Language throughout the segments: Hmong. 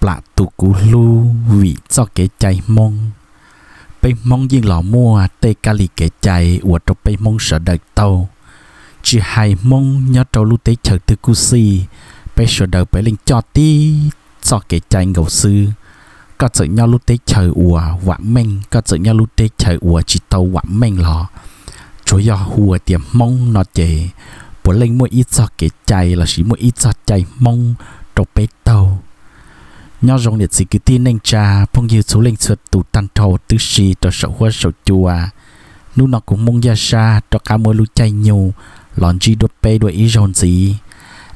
plam tus kuv hlub vim txoj kev cai Hmoob. Peb Hmoob yeej los muaj tej kab li kev cai uas rau peb Hmoob sawv daws taug. Tsis hais Hmoob nyob rau lub teb chaws twg kuj xij, peb sawv daws peb yeej coj tib txoj kev cai nkaus xwb. Koj txawm nyob lub teb chaws uas vam meej, koj txawm nyob lub teb chaws uas tsis tau vam meej los, tsuas yog hu tias Hmoob no ces puav leej muaj ib txoj kev cai lossis muaj ib txoj cai Hmoob rau peb taug. Nyob zoo niam txiv kwv tij neej tsa phooj ywg txhua leej txhua tus tag nrho tib si rau saum huab saum cua. Hnub no kuv Hmoob Yaj Sab rov qab muaj lub caij nyoog los ntsib dua peb dua ib zaug ntxiv,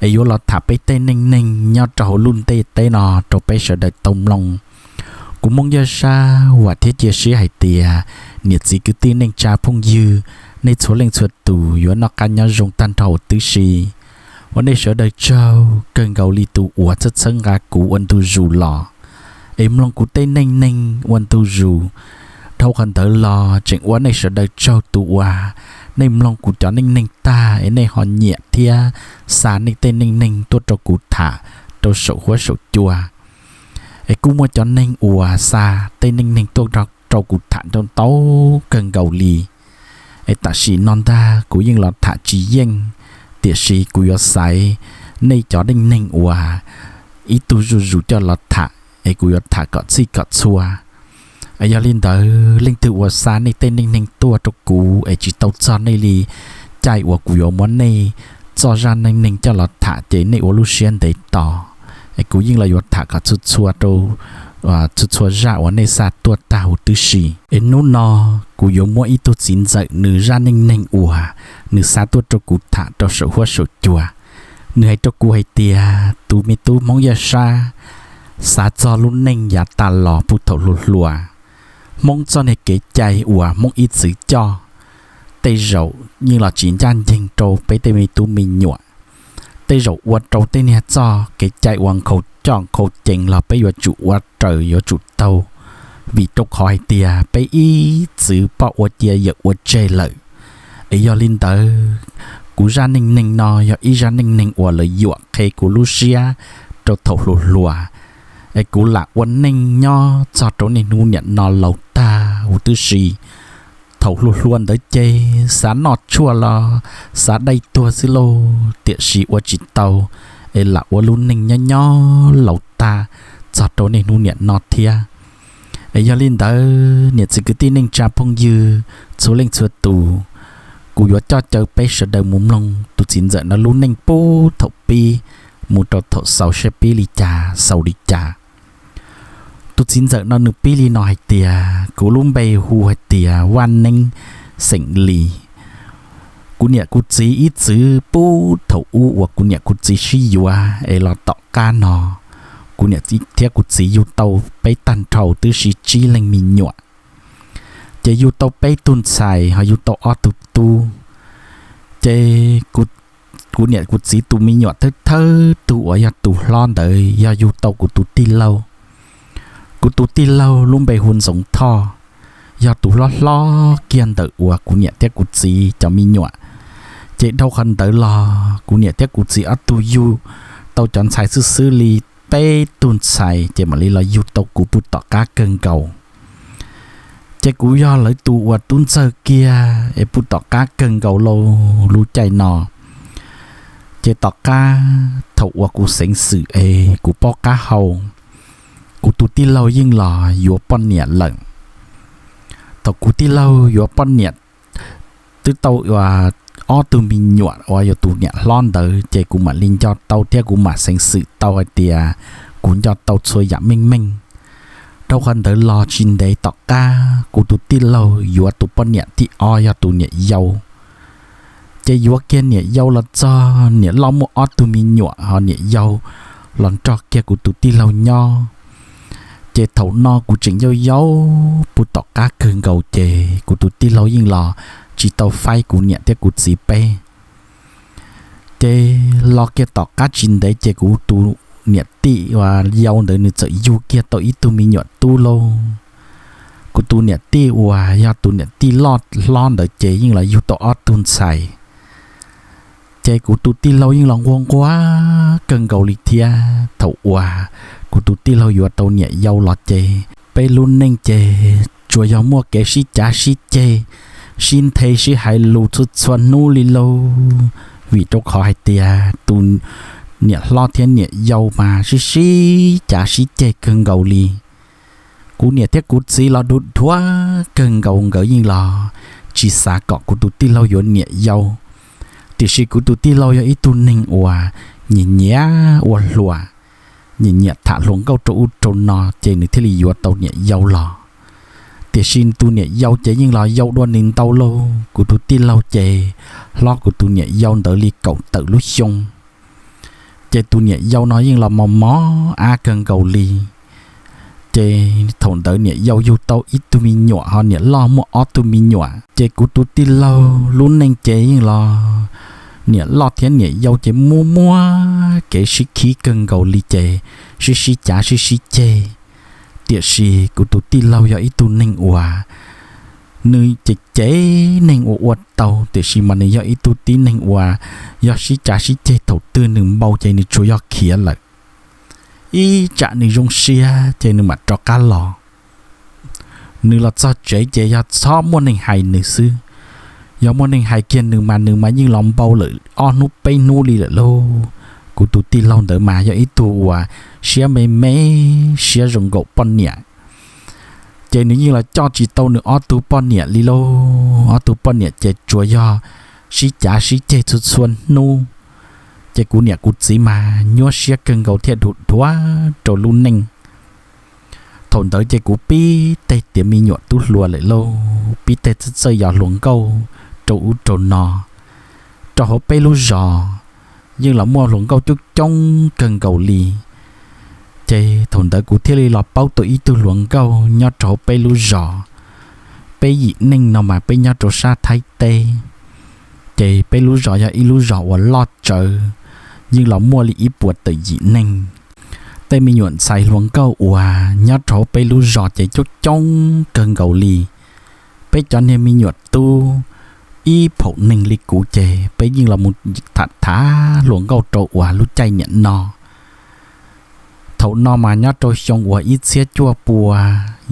es yuav los tham peb tej neej neeg nyob rau hauv lub ntiaj teb no rau peb sawv daws tau mloog. Kuv Hmoob Yaj Sab vam thiab cia siab hais tias niam txiv kwv tij neej tsa phooj ywg, nej txhua leej txhua tus yuav noj qab nyob zoo tag nrho huv tib si. Ua nej sawv daws tsaug kawg nkaus li tus uas txhawb txhawb nqa kuv ua ntu zus los, es mloog kuv tej neej neeg ua ntu zus. Dhau qhov ntawd los tseem ua nej sawv daws tsaug tus uas nej mloog kuv cov neej neeg tag es nej ho nyiam thiab xa nej tej neej neeg tuaj rau kuv tham rau saum huab saum cua. Es kuj muaj cov neeg uas xa tej neej neeg tuaj rau kuv tham ntau kawg nkaus li. Es tam sim no ntag kuv yeej los tham tsis yeej, tiam sis kuv yuav xaiv nej cov neej neeg uas ib tug zuj zus coj los tham, es kuv yuav tham kom txhij kom txhua. Es yog li ntawd leej twg uas xa nej tej neej neeg tuaj rau kuv es tsis tau txog nej li caij uas kuv yuav muab nej txoj zaj neej neeg coj los tham ces nej ua lub siab ntev tos, es kuv yeej los yuav tham kom txhua txhua rau txhua txhua zaj uas nej xa tuaj tag huv tib si. Es hnub no kuv yuav muab ib tug txiv ntxawm nws zaj neej neeg uas nws xa tuaj rau kuv tham rau saum huab saum cua. Nws hais rau kuv hais tias tus me tub Hmoob Yaj Sab, xav txog lub neej yav tas los puag thaum hluas hluas, Hmoob txoj niag kev cai uas Hmoob ib txwm coj, tej zaum yeej los tsis ncaj ncees rau peb tej me tub me nyuam. Tej zaum ua rau tej niag txoj kev cai uas nkhaus coj nkhaus cees los peb yuav tsum ua raws yuav tsum taug, vim rau qhov hais tias peb ib txwm poj ua cia yawm ua tseg lawm. Es yog li ntawd, kuv zaj neej neeg no yog ib zaj neej neeg uas lawv yuam qhia kuv lub siab rau thaum hluas hluas. Es kuv lam ua neej nyob txog rau niaj hnub niam no laus tag huv tib si. Thaum hluas hluas ntawd ces xav noj tshuaj los xav dai tuag xwb lauj, tiam sis ua tsis tau, es lam ua lub neej nyob nyob laus tag txog rau niaj hnub niam no thiab. Es yog li ntawd niam txiv kwv tij neej tsa phooj ywg txhua leej txhua tus, kuv yuav coj caw peb sawv daws mus mloog tus txiv ntxawm no lub neej puag thaum pib mus rau thaum xaus seb pib li cas xaus li cas. Tus txiv ntxawm no nws pib li no hais tias, kuv lub npe hu hais tias Vaj Neeb, xeem Lis. Kuv niam kuv txiv ib txwm puag thaum ub uas kuv niam kuv txiv sib yuav es los tom qab no, kuv niam thiab kuv txiv yug tau peb tag nrho huv tib si tsib leeg me nyuam. Ces yug tau peb tug ntxhais ho yug tau ob tug tub. Ces kuv niam kuv txiv tus me nyuam thawj thawj tug uas yog tus hlob ntawd yog yug tau kuv tus tij laug. Kuv tus tij laug lub npe hu Ntxoov Thoj, yog tus hlob hlob kiag ntawm uas kuv niam thiab kuv txiv cov me nyuam. Ces dhau qhov ntawd los kuv niam thiab kuv txiv ob tug yug tau cov ntxhais xwb xwb li peb tug ntxhais ces mam li los yug tau kuv puag tom qab kawg nkaus. Ces kuv yog lawv tus uas tub ntxawg kiag es puag tom qab kawg nkaus lauj lub caij no. Ces tom qab thaum uas kuv xeev xwm es kuv paub qab hau, kuv tus tij laug yeej los yuav poj niam lawm. Thaum kuv tij laug yuav poj niam twb tau ob tug me nyuam uas yog tus niam hlob ntawd ces kuv mam li nco tau thiab kuv mam xeev xwm tau hais tias kuv nco tau txhua yam meej meej. Dhau qhov ntawd los tsis ntev tom qab kuv tus tij laug yuav tus poj niam thib ob yog tus niam yau. Ces yuav kiag niam yau los txog niam loj muaj ob tug me nyuam ho niam yau los nrog kiag kuv tus tij laug nyob. Ces thaum no kuv tseem yau yau puag tom qab kawg nkaus ces kuv tus tij laug yeej los tsis tau faib kuv niam thiab kuv txiv peb. Ces los kiag tom qab tsis ntev ces kuv tus niam tij uas yau ntawd nws txawm yug kiag tau ib tug me nyuam tub lauj. Kuv tus niam tij uas yog tus niam tij loj hlob ntawd ces yeej los yug tau ob tug ntxhais. Ces kuv tus tij laug yeej los nquag nquag kawg nkaus li thiab thaum uas kuv tus tij laug yuav tau niam yau los ces peb lub neej ces tsuas yog muaj kev sib cav sib ceg, sib nthe sib hais lus txhua txhua hnub li lauj. Vim rau qhov hais tias tus niam hlob thiab niam yau mas sib sib cav sib ceg kawg nkaus li. Kuv niam thiab kuv txiv los dhuav dhuav kawg nkaus, nkawd yeej los tsis xav kom kuv tus tij laug yuav niam yau. Tiam sis kuv tus tij laug yog ib tug neeg uas nyiam nyiam ua hluas, nyiam nyiam tham hluas nkauj rau ub rau no ces nws thiaj li yuav tau niam yau los. Tiam sis tus niam yau ces yeej los yau dua nws ntau lauj. Kuv tus tij laug ces hlob kuv tus niam yau ntawd li kaum tawm lub xyoo. Ces tus niam yau no yeej los mos mos ab kawg nkaus li. Ces thaum ntawd niam yau yug tau ib tug me nyuam, ho niam loj muaj ob tug me nyuam. Ces kuv tus tij laug lub neej ces yeej los niam loj thiab niam yau ces muaj muaj kev sib khib kawg nkaus li ces sib sib cav sib sib ceg. Tiam sis kuv tus tij laug yog ib tug neeg uas nws ces cev neeg ua ua tau, tiam sis mas nws yog ib tug tib neeg uas yog sib cav sib ceg thaum twg nws npau ces nws tsuas yog khiav lawm. Ib tsam nws zoo siab ces nws mam rov qab los. Nws los txog tsev ces yog txhob muaj neeg hais nws xwb. Yog muaj neeg hais kiag nws mas nws mas yeej los npau lawm ob hnub peb hnub li lawm lauj. Kuv tus tij laug ntawd mas yog ib tug uas siab me me, siab zoo nkaus poj niam. Ces nws yeej los coj tsis tau nws ob tug poj niam li lauj. Ob tug poj niam ces tsuas yog sib cav sib ceg txhua txhua hnub. Ces kuv niam kuv txiv mas nyuaj siab kawg nkaus thiaj dhuav dhuav rau lub neej. Thaum ntawd ces kuv pib teg tiav me nyuam tub hluas lawm lauj, pib teg txawj txawj yos hluas nkauj rau ub rau no. Rau hauv peb lub zos yeej los muaj hluas nkauj coob coob kawg nkaus li. Ces thaum ntawd kuv thiaj li los paub tau ib tug hluas nkauj nyob rau hauv peb lub zos. Peb yim neej no mas peb nyob rau sab Thaib teb. Ces peb lub zos yog ib lub zos uas loj tsawv, yeej los muaj li ib puas tawm yim neeg. Tej me nyuam ntxhais hluas nkauj uas nyob rau hauv peb lub zos ces coob coob kawg nkaus li. Peb cov niag me nyuam tub ib phaum neeg li kuv ces peb yeej los mus tham tham hluas nkauj rau uas lub caij niam no. Thaum no mas nyob rau xyoo uas ib txhiab cuaj pua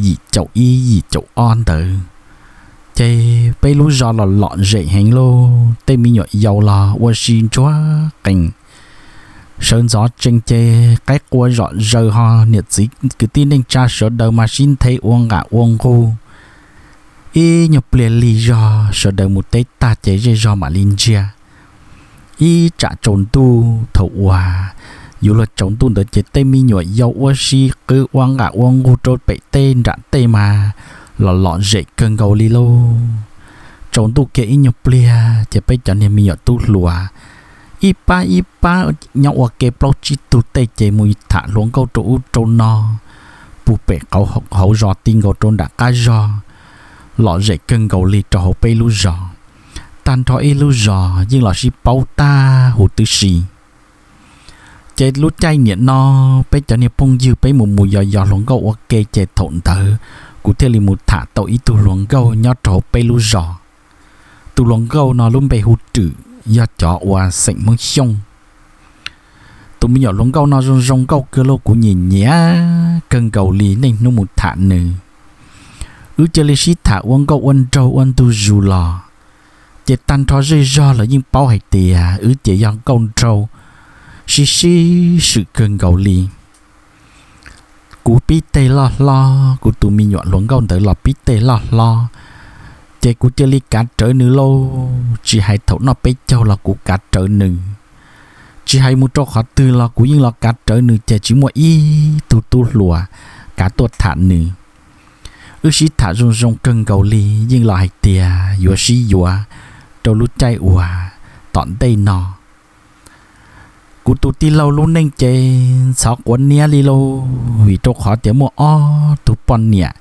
yim caum ib yim caum ob ntawd, ces peb lub zos los lom zem heev lauj. Tej me nyuam yaus los ua si ntsuag qees, sawv ntxov tsees ces qaib qua zom zaws ho niam txiv kwv tij neej tsa sawv daws mas sib nthe ua nqam ua nqug. Ib nyuag pliag lig zog sawv daws mus teb tag ces zej zog mam li ntsiag. Ib tsam tsaus ntuj thaum uas yuav luag tsaus ntuj ntawd ces tej me nyuam yaus ua si qw ua nqam ua nqug rau pem tej nram tej mas los lom zem kawg nkaus li lauj. Tsaus ntuj kiag ib nyuag pliag ces peb cov niag me nyuam tub hluas ib pab ib pab nyob ua ke plaub tsib tug tej ces mus tham hluas nkauj rau ub rau no puag pem hauv zos ti nkaus rau nram qab zog, lom zem kawg nkaus li rau hauv peb lub zos. Tag nrho ib lub zos yeej los sib paub tag huv tib si. Ces lub caij niam no peb cov niag phooj ywg peb mus mus yos yos hluas nkauj ua ke ces thaum ntawd kuv thiaj li mus tham tau ib tug hluas nkauj nyob rau hauv peb lub zos. Tus hluas nkauj no lub npe hu Rwm, yog cov uas xeem Hmoob Xyooj. Tus me nyuam hluas nkauj no zoo zoo nkauj kawg lauj, kuv nyiam nyiam kawg nkaus li niaj hnub mus tham nws. Wb cia li sib tham ua nkauj ua nraug ua ntu zus los, ces tag nrho zej zog lawv yeej paub hais tias wb ces yog nkauj nraug sib sib swm kawg nkaus li. Kuv pib teg loj hlob, kuv tus me nyuam hluas nkauj ntawd los pib teg loj hlob, ces kuv cia li kav rawv nws lauj. Tsis hais thaum noj peb caug los kuv kav rawv nws. Tsis hais mus rau qhov twg los kuv yeej los kav rawv nws, ces tsis muaj ib tug tub hluas kav tuaj tham nws. Wb sib tham zoo zoo kawg nkaus li, yeej los hais tias yuav sib yuav rau lub caij uas tom ntej no. Kuv tus tij laug lub neej ces ntxhov quav niab li lauj, vim rau qhov tias muaj ob tug poj niam,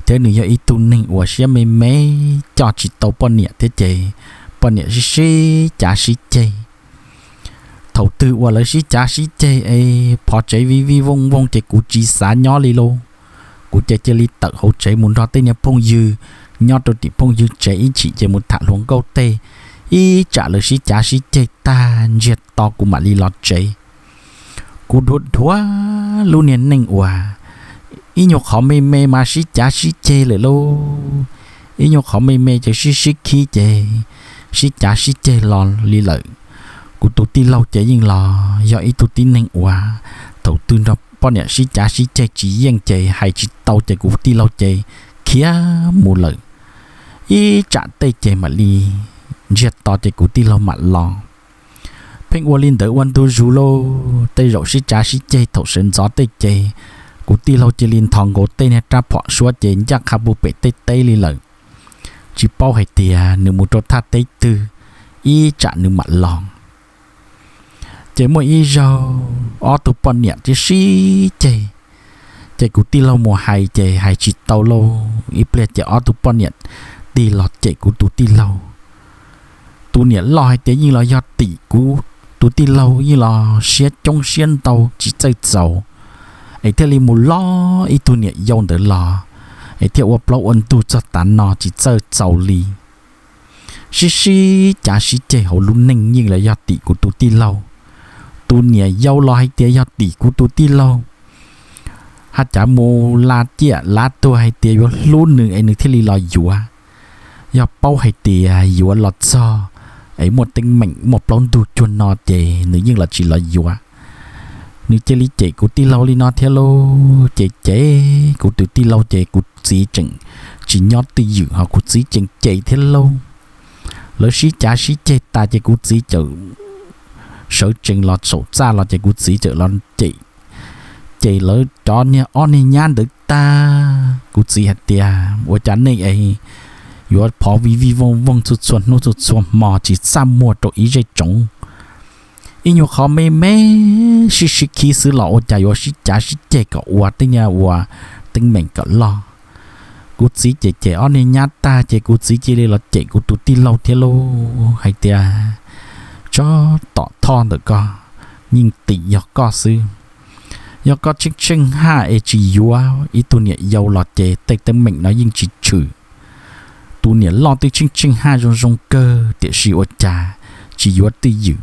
thiab nws yog ib tug neeg uas siab me me, coj tsis tau poj niam thiab ces poj niam sib sib cav sib ceg. Thaum twg uas lawv sib cav sib ceg es phov tsev vij vij vooj vooj ces kuv tsis xav nyob li lauj. Kuv ces cia li tawm hauv tsev mus nrog tej niag phooj ywg nyob rau tim phooj ywg tsev ib chim ces mus tham hluas nkauj tej. Ib tsam lawv sib cav sib ceg tag ntsiag to kuv mam li los tsev. Kuv dhuav dhuav lub niag neej uas ib nyuag qhov me me mas sib cav sib ceg lawm lauj. Ib nyuag qhov me me ces sib sib khib ces sib cav sib ceg los li lawm. Kuv tus tij laug ces yeej los yog ib tug tib neeg uas thaum twg nrog poj niam sib cav sib ceg tsis yeej ces hais tsis tau ces kuv tij laug ces khiav mus lawm. Ib tsam tej ces mam li ntsiag to ces kuv tij laug mam los. Pheej ua li ntawd ua ntu zus lauj, tej zaum sib cav sib ceg thaum sawv ntxov tej ces kuv tij laug cia li nthos nkaus tej niag rab phom suab ces ncaj qha puag pem tej teb li lawm. Tsis paub hais tias nws mus rau thaj teb twg, ib tsam nws mam los. Ces muaj ib zaug ob tug poj niam sib sib ceg, ces kuv tij laug mus hais ces hais tsis tau lauj, ib pliag ces ob tug poj niam tig los cem kuv tus tij laug. Tus niam loj hais tias yeej los yog tim kuv tus tij laug yeej los siab coob siab ntau tsis txawj txaus, es thiaj li mus lov ib tug niam yau ntawd los, es thiaj ua plaub ua ntug txog tav no tsis txawj txaus li. Sib sib cav sib ceg hauv lub neej yeej los yog tim kuv tus tij laug. Tus niam yau los hais tias yog tim kuv tus tij laug, haj cav mus la ciam lav tuag hais tias yuav hlub nws es nws thiaj li los yuav. Yog paub hais tias yuav los txog es muaj teeb meem muaj plaub ntug cuag no ces nws yeej los tsis los yuav. Nws cia li cem kuv tij laug li no thiab lauj, ces cem kuv tus tij laug ces kuv txiv tseem tsis nyob twj ywm ho kuv txiv tseem cem thiab lauj. Lawv sib cav sib ceg tas ces kuv txiv txawm sawv tsees los saum txaj los ces kuv txiv txawm los cem, ces lawv cov niag ob niag nyab ntawd tag. Kuv txiv hais tias ua cas nej es yuav phov vij vij vooj vooj txhua txhua hnub txhua txhua hmo tsis txaj muag rau ib zej tsoov. Ib nyuag qhov me me sib sib khib xwb los ua cas yuav sib cav sib ceg kom ua tej niag ua teeb meem kom loj. Kuv txiv cem cem ob niag nyab tag ces kuv txiv cia li los cem kuv tus tij laug thiab lauj, hais tias tsob tom thoj ntawm koj yeej tim yog koj xwb. Yog koj tsheej tsheej haj es tsis yuav ib tug niam yau los ces tej teeb meem no yeej tsis tshwm. Tus niam loj twb tsheej tsheej haj zoo zoo kawg tiam sis ua cas tsis yuav twj ywm,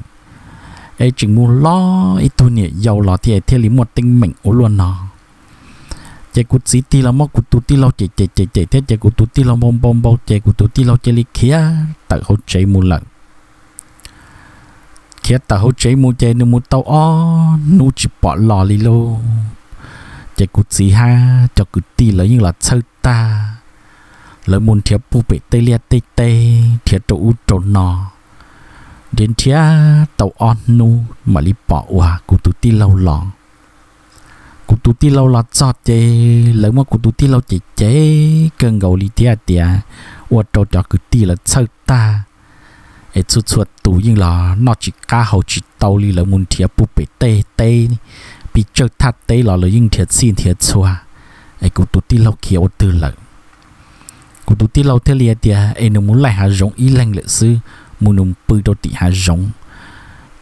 es tseem mus lov ib tug niam yau los thiaj thiaj li muaj teeb meem ua luaj no. Ces kuv txiv tig los muab kuv tus tij laug cem cem cem cem thiab ces kuv tus tij laug npau npau npau ces kuv tus tij laug cia li khiav tawm hauv tsev mus lawm. Khiav tawm hauv tsev mus ces nws mus tau ob hnub tsis pom los li lauj. Ces kuv txiv hab cov kwv tij lawv yeej los txhawj tag, lawv mus nrhiav puag pem tej liaj tej teb, nrhiav rau ub rau no, nrhiav nrhiav tau ob hnub mam li pom uas kuv tus tij laug los. Kuv tus tij laug los txog ces lawv muab kuv tus tij laug cem cem kawg nkaus li thiab tias ua rau cov kwv tij lawv txhawj tag. Es txhua txhua tus yeej los noj tsis qab haus tsis tau li, lawv mus nrhiav puag pem tej teb, pes tsawg thaj teb los lawv yeej nrhiav txhij nrhiav txhua, es kuv tus tij laug khiav ua twg lawm. Kuv tus tij laug thiaj li hais tias es nws mus laij hav zoov ib leeg lawm xwb, mus nws pw rau tim hav zoov,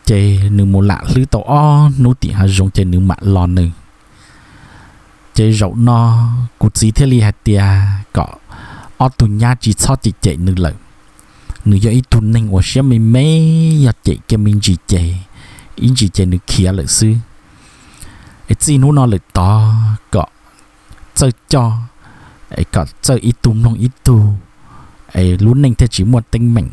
ces nws mus lam hlwb tau ob hnub tim hav zoov ces nws mam los nws. Ces zaum no kuv txiv thiaj li hais tias kom ob tug nyab tsis txhob cem cem nws lawm. Nws yog ib tug neeg uas siab me me, yog cem kiag me ntsis ces ib ntsis ces nws khiav lawm xwb. Es txij hnub no lawm tod kom txawj coj, kom txawj ib tug mloog ib tug, es lub neej thiaj tsis muaj teeb meem.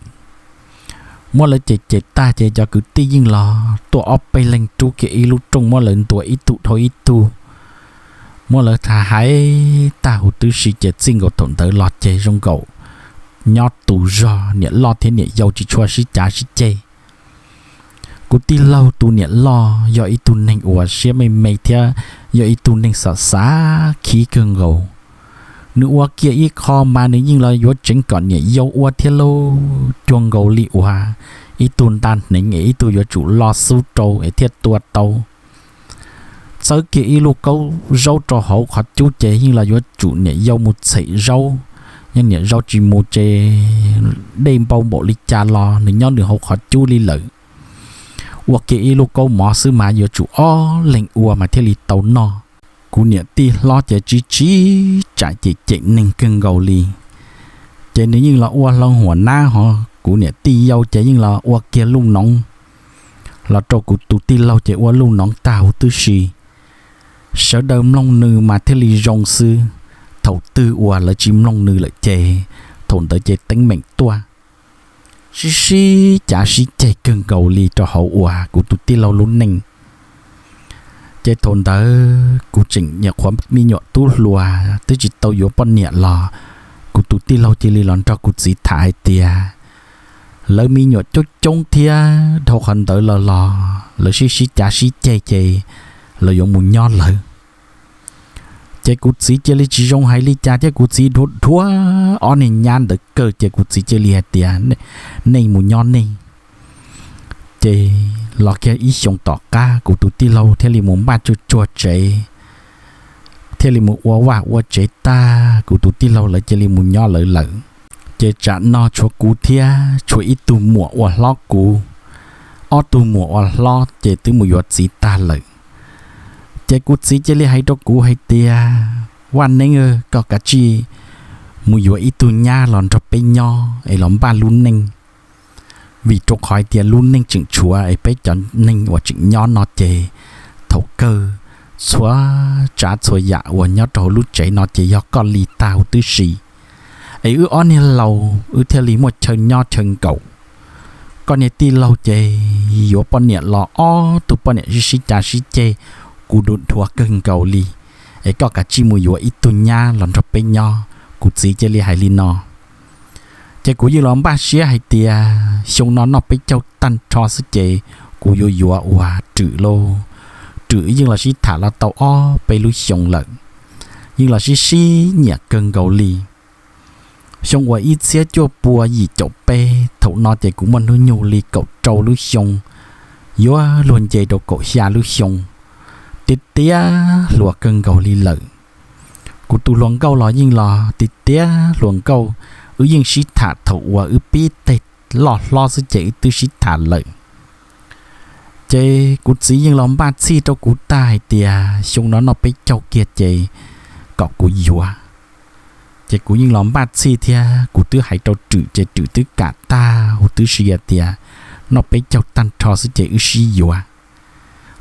Muab lawv cem cem tag ces cov kwv tij yeej los tuaj ob peb leeg rub kiag ib lub rooj muab lawv ntuas ib tug dhau ib tug, muab lawv hais tag huv tib si ces txij nkaus thaum ntawd los ces zoo nkaus nyob tus zog, niam loj thiab niam yau tsis tshua sib cav sib ceg. Kuv tij laug tus niam loj yog ib tug neeg uas siab me me thiab yog ib tug neeg xav xav khib kawg nkaus. Nws ua kiag ib qho mas nws yeej los yuav tseev kom niam yau ua thiab lauj, cuag nkaus li uas ib tug nta hneev es ib tug yuav tsum lo xub rau es thiaj tua tau. Txawb kiag ib lub kaub zaub rau hauv qhov cub ces yeej los yuav tsum niam yau mus txhem zaub. Yog niam yau tsis mus ces dej npau npaum li cas los nws nyob nws hauv qhov cub li lawm. Ua kiag ib lub kaub mov xwb mas yuav tsum ob leeg ua mas thiaj li tau noj. Kuv niam tij hlob ces tsis tsis tsam cem cem neeg kawg nkaus li. Ces nws yeej los ua hlau huam nab ho, kuv niam tij yau ces yeej los ua kiag luj noov los rau kuv tus tij laug ces ua luj noov tag huv tib si. Sawv daws mloog nws mas thiaj li zoo xwb, thaum twg uas lawv tsis mloog nws lawm ces thaum ntawd ces teeb meem tuaj, sib sib cav sib ceg kawg nkaus li rau hauv uas kuv tus tij laug lub neej. Ces thaum ntawd kuv tseem nyuam qhuav me nyuam tub hluas twb tsis tau yuav poj niam los kuv tus tij laug cia li los nrog kuv txiv tham hais tias lawv me nyuam coob coob thiab dhau qhov ntawd los los lawv sib sib cav sib ceg ces lawv yuav mus nyob lawv. Ces kuv txiv cia li tsis zoo hais li cas thiab kuv txiv dhuav dhuav ob niag nyab ntawd kawg ces kuv txiv cia li hais tias nej mus nyob nej. Ces los kiag ib xyoo tom qab kuv tus tij laug thiaj li mus npaj tsuag tsuag tsev, thiaj li mus ua vaj ua tsev tag kuv tus tij laug lawv cia li mus nyob lawv lawm. Ces tsam no tshuav kuv thiab tshuav ib tug muam uas hlob kuv, ob tug muam uas hlob ces twb mus yuav txiv tag lawm. Ces kuv txiv cia li hais rau kuv hais tias Vaj Neeb, koj kav tsij mus yuav ib tug nyab los nrog peb nyob es los npaj lub neej, vim rau qhov hais tias lub neej tseem tshuav es peb cov neeg uas tseem nyob no ces thaum kawg txhua tsav txhua yam uas nyob rau hauv lub tsev no ces yog koj li tag huv tib si. Es wb ob niag laus wb thiaj li muaj chaw nyob chaw nkaum. Koj niag tij laug ces yuav poj niam los ob tug poj niam sib sib cav sib ceg, kuv dhuav kawg nkaus li. Es koj kav tsij mus yuav ib tug nyab los nrog peb nyob, kuv txiv cia li hais li no. Ces kuv yeej los npaj siab hais tias xyoo no noj peb caug tag nrho xwb ces kuv yuav yuav uas Rwm lauj. Rwm yeej los sib tham los tau ob peb lub xyoo lawm, yeej los sib sib nyiam kawg nkaus li. Xyoo uas ib txhiab cuaj pua yim caum peb, thaum no ces kuv muaj hnub nyoog li kaum rau lub xyoo, yuav luag nce rau kaum xya lub xyoo, tiav tiav hluas kawg nkaus li lawm. Kuv tus hluas nkauj los yeej los tiav tiav hluas nkauj, wb yeej sib tham thaum uas wb pib teg loj hlob xwb ces wb twb sib tham lawm. Ces kuv txiv yeej los npaj txhij rau kuv tag hais tias xyoo no noj peb caug kiag ces kom kuv yuav. Ces kuv yeej los npaj txhij thiab kuv twb hais rau Rwm ces Rwm twb kam tag huv tib si hais tias noj peb caug tag nrho xwb ces wb sib yuav,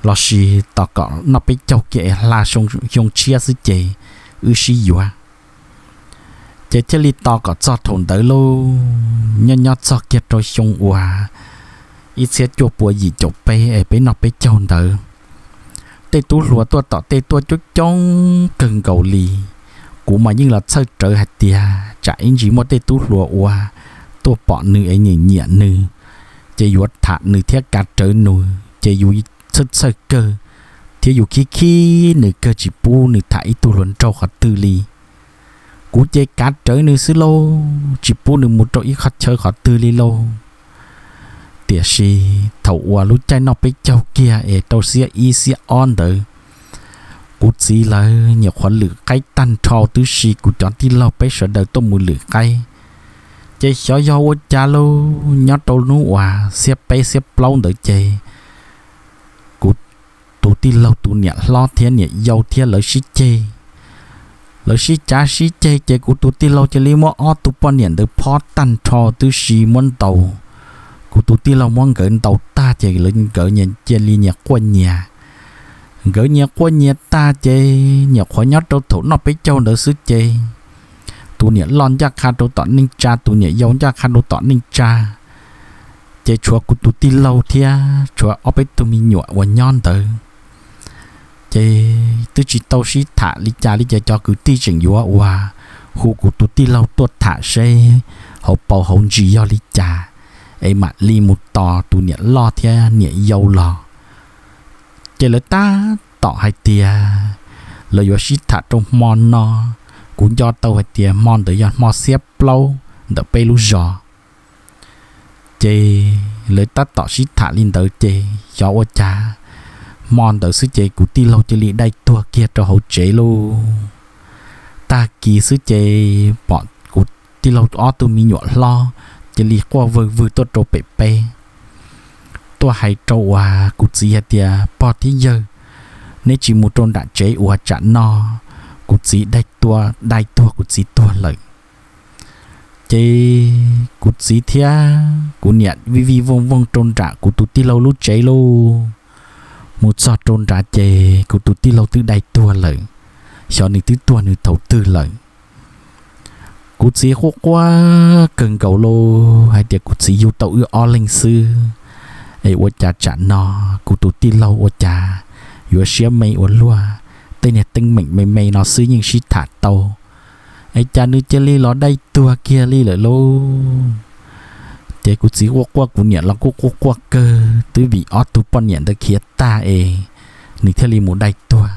lossis tos kom noj peb caug kiag es hla xyoo tshiab xwb ces wb sib yuav. Ces thiaj li tos kom txog thaum ntawd lauj, nyob nyob txog kiag rau xyoo uas ib txhiab cuaj pua yim caum peb es peb noj peb caug ntawd, tej tub hluas tuaj tom tej tuaj coob coob kawg nkaus li. Kuv mas yeej los txhawj rawv hais tias tsam ib ntsis muaj tej tub hluas uas tuaj pom nws es nyiam nyiam nws, ces yuav tham nws thiab kav rawv nws ces yus txhawj txhawj kawg, thiab yus khib khib nws kawg tsis pub nws tham ib tug hluas nraug qhov twg li. Kuv ces kav rawv nws xwb lauj, tsis pub nws mus rau ib qhov chaw qhov twg li lauj. Tiam sis thaum uas lub caij noj peb caug kiag es rau xiab ib xiab ob ntawd, kuv txiv lawv nyuam qhuav lwm qaib tag nrho huv tib si, kuv cov tij laug peb sawv daws tuaj mus lwm qaib. Ces xyov yog ua cas lauj, nyob rau hnub uas xiab peb xiab plaub ntawd ces kuv tus tij laug tus niam hlob thiab niam yau thiab lawv sib ceg, lawv sib cav sib ceg ces kuv tus tij laug cia li muab ob tug poj niam ntawd phob tag nrho huv tib si muab ntaus. Kuv tus tij laug muab nkawd ntaus tag ces nkawd cia li nyias quaj nyias. Nkawd nyias quaj nyias tag ces nyuam qhuav nyob rau thaum noj peb caug ntawd xwb ces tus niam loj ncaj qha rau tom neej tsa, tus niam yau ncaj qha rau tom neej tsa, ces tshuav kuv tus tij laug thiab tshuav ob peb tug me nyuam uas nyob ntawd. Ces twb tsis tau sib tham li cas li ces cov kwv tij tseem yuav uas hu kuv tus tij laug tuaj tham seb hauv paus hauv ntsis yog li cas, es mam li mus tos tus niam loj thiab niam yau los. Ces lawv tab tom hais tias lawv yuav sib tham rau hmo no. Kuv nco tau hais tias hmo ntawd yog hmo xiab plaub ntawm peb lub zos. Ces lawv tab tom sib tham li ntawd ces xyov ua cas, hmo ntawd xwb ces kuv tij laug cia li dai tuag kiag rau hauv tsev lauj. Tag kis xwb ces pom kuv tij laug ob tug me nyuam hlob cia li quaj vwg vwg tuaj rau pem peb, tuaj hais rau uas kuv txiv hais tias, Pog thiab yawg, neb tsis mus rau nram tsev uas tsam no kuv txiv dai tuag, dai tuag kuv txiv tuag lawm. Ces kuv txiv thiab kuv niam vij vij vooj vooj rau nram kuv tus tij laug lub tsev lauj. Mus txog rau nrad ces kuv tus tij laug twb dai tuag lawm, xyov nws twb tuag nws thaum twg lawm. Kuv txiv quaj quaj kawg nkaus lauj, hais tias kuv txiv yug tau wb ob leeg xwb, es ua cas tsam no kuv tus tij laug ua cas yuav siab me ua luaj, tej niag teeb meem me me no xwb yeej sib tham tau, es cas nws cia li los dai tuag kiag li lawm lauj. Ces kuv txiv quaj quaj, kuv niam los kuj quaj quaj kawg, twb vim ob tug poj niam ntawd khiav tag es nws thiaj li mus dai tuag.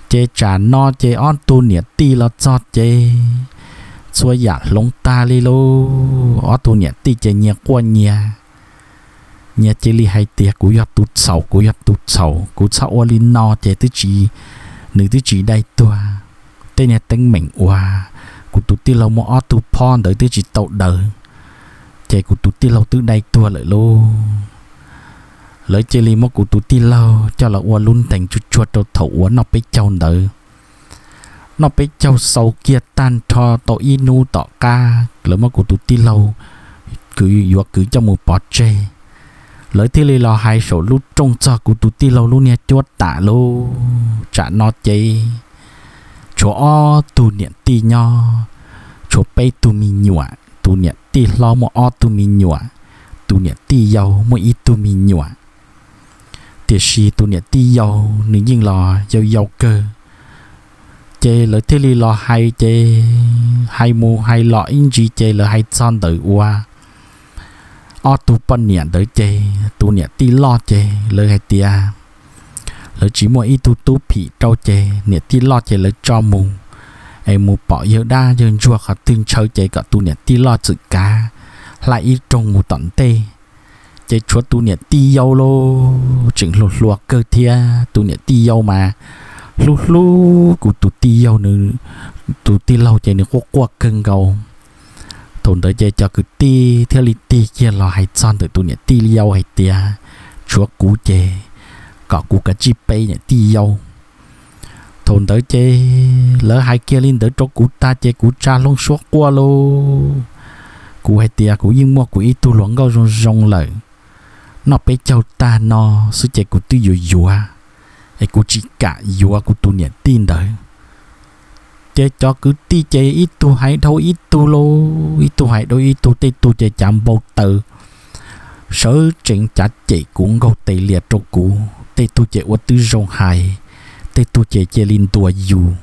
Ces tsam no ces ob tug niam tij los txog ces txhua yam hloov tag li lauj, ob tug niam tij ces nyias quaj nyias, nyias cia li hais tias kuv yog tus txhaum, kuv yog tus txhaum, kuv txhob ua li no ces twb tsis, nws twb tsis dai tuag. Tej niag teeb meem uas kuv tus tij laug muaj ob tug phob ntawd twb tsis tau daws, ces kuv tus tij laug twb dai tuag lawm lauj. Lawv cia li muab kuv tus tij laug coj los ua lub ntees tsuag tsuag rau thaum uas noj peb caug ntawd. Noj peb caug xaus kiag tag nrho tau ib hnub tom qab lawv muab kuv tus tij laug kwv, yuav kwv coj mus pov tseg. Lawv thiaj li los hais saum lub rooj txog kuv tus tij laug lub niag cuab tam lauj, tsam no ces tshuav ob tug niam tij nyob, tshuav peb tug me nyuam, tus niam tij hlob muaj ob tug me nyuam, tus niam tij yau muaj ib tug me nyuam. Tiam sis tus niam tij yau nws yeej los yau yau kawg. Ces lawv thiaj li los hais, ces hais mus hais los ib ntsis ces lawv hais txog ntawm uas ob tug poj niam ntawd ces tus niam tij loj ces lawv hais tias lawv tsis muaj ib tug tub phim rau ces niam tij loj ces lawv tso mus, es mus pom yawg dab yawg ntsuag qhov twg ntshaw ces kom tus niam tij loj txwm kav hlais ib rooj mus tom ntej. Ces tshuav tus niam tij yau lauj, tseem hluas hluas kawg thiab, tus niam tij yau mas hlub hlub kuv tus tij yau, nws tus tij laug ces nws quaj quaj kawg nkaus. Thaum ntawd ces cov kwv tij thiaj li tig kiag los hais txog ntawm tus niam tij yau hais tias tshuav kuv ces kom kuv kav tsij pe niam tij yau. Thaum ntawd ces lawv hais kiag li ntawd rau kuv tag ces kuv tsa hlo suab quaj lauj. Kuv hais tias kuv yeej muaj kuv ib tug hluas nkauj zoo zoo lawm, noj peb caug tag no xwb ces kuv twb yuav yuav, es kuv tsis kam yuav kuv tus niam tij ntawd. Ces cov kwv tij ces ib tug hais dhau ib tug lauj, ib tug hais dhau ib tug, tej tug ces cav npau taws, sawv tsees cav cem kuv nkaug tes lias rau kuv, tej tug ces ua tib zoo hais, tej tug ces cia li ntuas yus.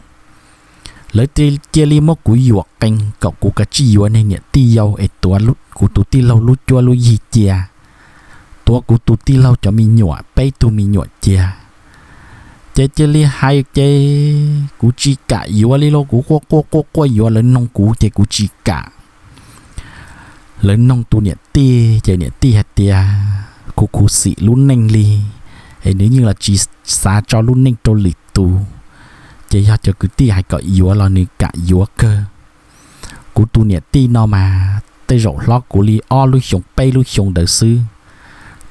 Lawv cia li muab kuv yuam qees kom kuv kav tsij yuav niag niam tij yau es tuav kuv tus tij laug lub cuab lub yig cia, tuav kuv tus tij laug cov me nyuam peb tug me nyuam cia. Ces cia li hais ces kuv tsis kam yuav li lauj, kuv quaj quaj quaj quaj yuav lawv noog kuv ces kuv tsis kam. Lawv noog tus niam tij ces niam tij hais tias kuv khuv xim lub neej li, es nws yeej los tsis xav tso lub neej rau lwm tus, ces yog cov kwv tij hais kom yuav los nws kam yuav kawg. Kuv tus niam tij no mas tej zaum hlob kuv li ob lub xyoos peb lub xyoos ntawd xwb.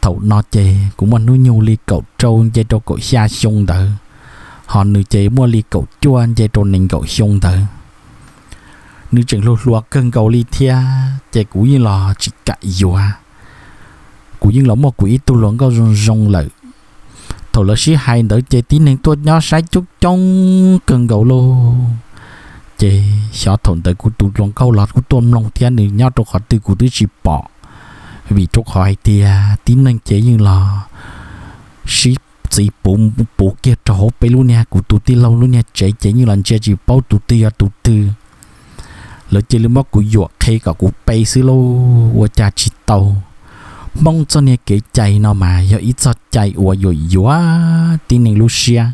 Thaum no ces kuv muaj hnub nyoog li kaum rau nce rau kaum xya xyoo ntawd, ho nws ces muaj li kaum cuaj nce rau nees nkaum xyoo ntawd. Nws tseem hluas hluas kawg nkaus li thiab ces kuv yeej los tsis kam yuav. Kuv yeej los muaj kuv ib tug hluas nkauj zoo zoo lawm. Thaum lawv sib hais ntawd ces tib neeg tuaj nyob saib coob coob kawg nkaus lauj. Ces xyov thaum ntawd kuv tus hluas nkauj los kuj tuaj mloog thiab nws nyob rau qhov twg kuv twb tsis pom, vim rau qhov hais tias tib neeg ces yeej los sib txiv puv puv kiag rau hauv peb lub niag, kuv tus tij laug lub niag tsev ces yeej los ntsia tsis paub tus twg yog tus twg. Lawv cia li muab kuv yuam qhe kom kuv pe xwb lauj, ua cas tsis tau. Hmoob txoj niag kev cai no mas yog ib txoj cai uas yuam yuav tib neeg lub siab.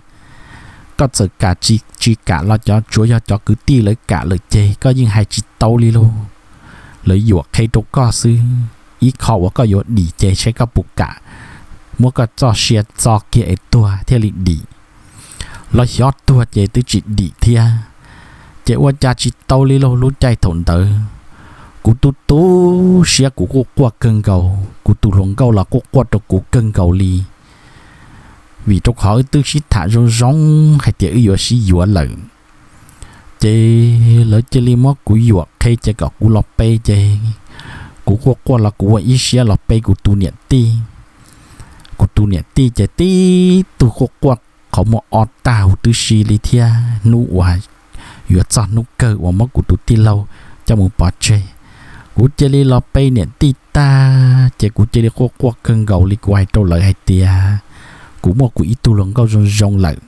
Koj txawm kam tsis kam los cov, tsuav yog cov kwv tij lawv kam lawm ces koj yeej hais tsis tau li lauj. Lawv yuam qhe rau koj xwb, ib qho uas koj yuav dim ces saib koj puas kam muab koj txoj sia txo kiag es tuag thiaj li dim. Los xyov tuag ces twb tsis dim thiab. Ces ua cas tsis tau li lauj, lub caij thaum ntawd kuv tu tu siab, kuv quaj quaj kawg nkaus, kuv tus hluas nkauj los quaj quaj rau kuv kawg nkaus li. Vim rau qhov wb twb sib tham zoo zoo hais tias wb yuav sib yuav lawm. Ces lawv cia li muab kuv yuam qhe ces kom kuv los pe ces kuv quaj quaj los kuv ua ib siab los pe kuv tus niam tij. kuv tus niam tij ces tib tug quaj quaj qhov muag o tag huv tib si li thiab. Hnub uas yuav txog hnub kawg uas muab kuv tus tij laug coj mus pov tseg, kuv cia li los pe niam tij tag ces kuv cia li quaj quaj kawg nkaus li. Kuv hais rau lawv hais tias, kuv muaj kuv ib tug hluas nkauj zoo zoo lawm,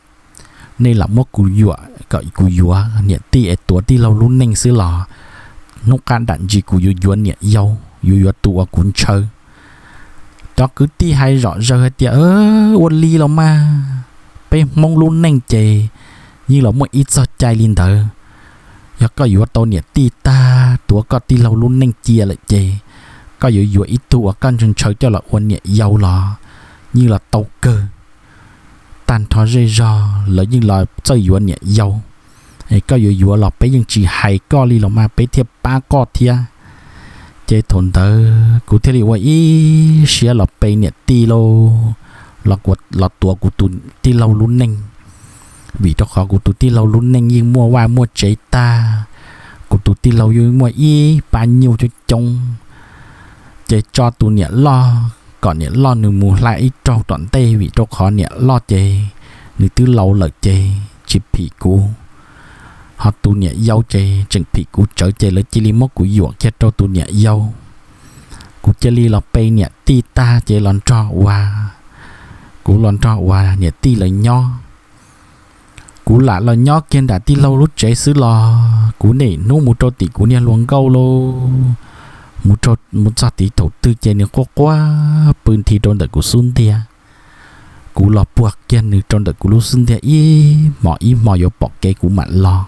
nej lam muab kuv yuam kom kuv yuav niam tij es tuav tij laug lub neej xwb los hnub qab nram ntsis kuv yuav yuav niam yau, yuav yuav tus uas kuv ntshaw. Cov kwv tij hais zom zaws hais tias, ua li los mas, peb Hmoob lub neej ces yeej los muaj ib txoj cai li ntawd. Yog koj yuav tau niam tij tag tuav koj tij laug lub neej cia lawm ces koj yuav yuav ib tug uas koj ntshaw ntshaw coj los ua niam yau los yeej los tau kawg. Tag nrho zej zog lawv yeej los txawj yuav niam yau, es koj yuav yuav los peb yeej tsis hais koj li los mas peb thiaj pab koj thiab. Ces thaum ntawd kuv thiaj li ua ib siab los pe niam tij lauj, los tuav kuv tus tij laug lub neej, vim rau qhov kuv tus tij laug lub neej yeej muaj vaj muaj tsev tag, kuv tus tij laug yeej muaj ib pab nyuj coob coob. Ces tso tus niam loj, kom niam loj nws mus hla ib raug tom ntej, vim rau qhov niam loj ces nws twb laus lawm ces tsis phim kuv, ho tus niam yau ces tseem phim kuv tsawv, ces lawv cia li muab kuv yuam kiag rau tus niam yau. Kuv cia li los pe niam tij tag ces los nrog ua, kuv los nrog ua niam tij lawv nyob. Kuv lam los nyob kiag nram tij laug lub tsev xwb los kuv niaj hnub mus rau tim kuv niag hluas nkauj lauj, mus txog tid thaum twg ces nws quaj quaj pw nthi rau ntawm kuv xub ntiag. Kuv los puag kiag nws rau ntawm kuv lub xub ntiag ib hmos ib hmos yuav pom kev kuv mam los.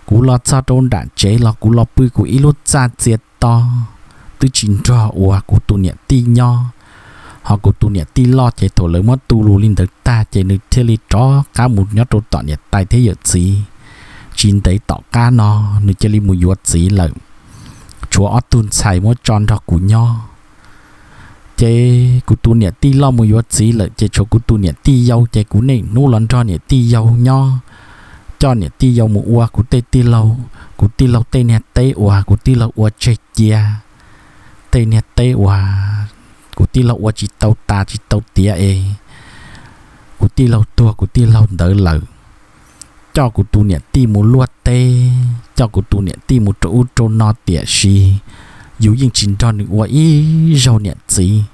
Kuv los txog rau nram tsev los kuv los pw kuv ib lub txaj txias to, twb tsis nrog ua kuv tus niam tij nyob. Ho kuv tus niam tij loj ces thaum lawv muab tu lus li ntawd tag ces nws thiaj li rov qab mus nyob rau tom niam tais thiab yawm txiv. Tsis ntev tom qab no nws cia li mus yuav txiv lawm, tshuav ob tug ntxhais muab tso nrog kuv nyob. Ces kuv tus niam tij loj mus yuav txiv lawm ces tshuav kuv tus niam tij yau, ces kuv niaj hnub los nrog niam tij yau nyob, coj niam tij yau mus ua kuv tej tij laug, kuv tij laug tej niag teb uas kuv tij laug ua tseg cia, tej niag teb uas kuv tij laug ua tsis tau tas tsis tau tiav es kuv tij laug tuag kuv tij laug ntawd lawm. Coj kuv tus niam tij mus luaj teb, coj kuv tus niam tij mus rau ub rau no, tiam sis yus yeej tsis nrog nws ua ib zaug niam txiv.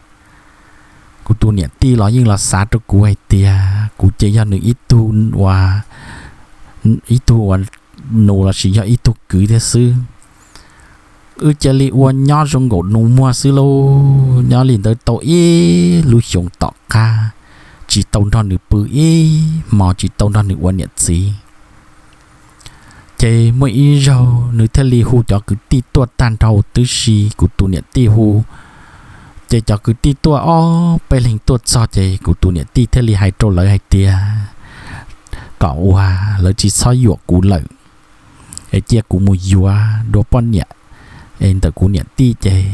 Kuv tus niam tij los yeej los xav rau kuv hais tias kuv ces yog nws ib tug ua, ib tug ua nus lossis yog ib tug kwv thiab xwb. Wb cia li ua nyob zoo nkaum nus muag xwb lauj. Nyob li ntawd tau ib lub xyoos tom qab, tsis tau nrog nws pw ib hmos, tsis tau nrog nws ua niam txiv. Ces muaj ib zaug nws thiaj li hu cov kwv tij tuaj tag nrho huv tib si, kuv tus niam tij hu. Ces cov kwv tij tuaj ob peb leeg tuaj txog ces kuv tus niam tij thiaj li hais rau lawv hais tias kom ua, lawv tsis txhob yuam kuv lawm, es cia kuv mus yuav dua poj niam es ntawm kuv niam tij, ces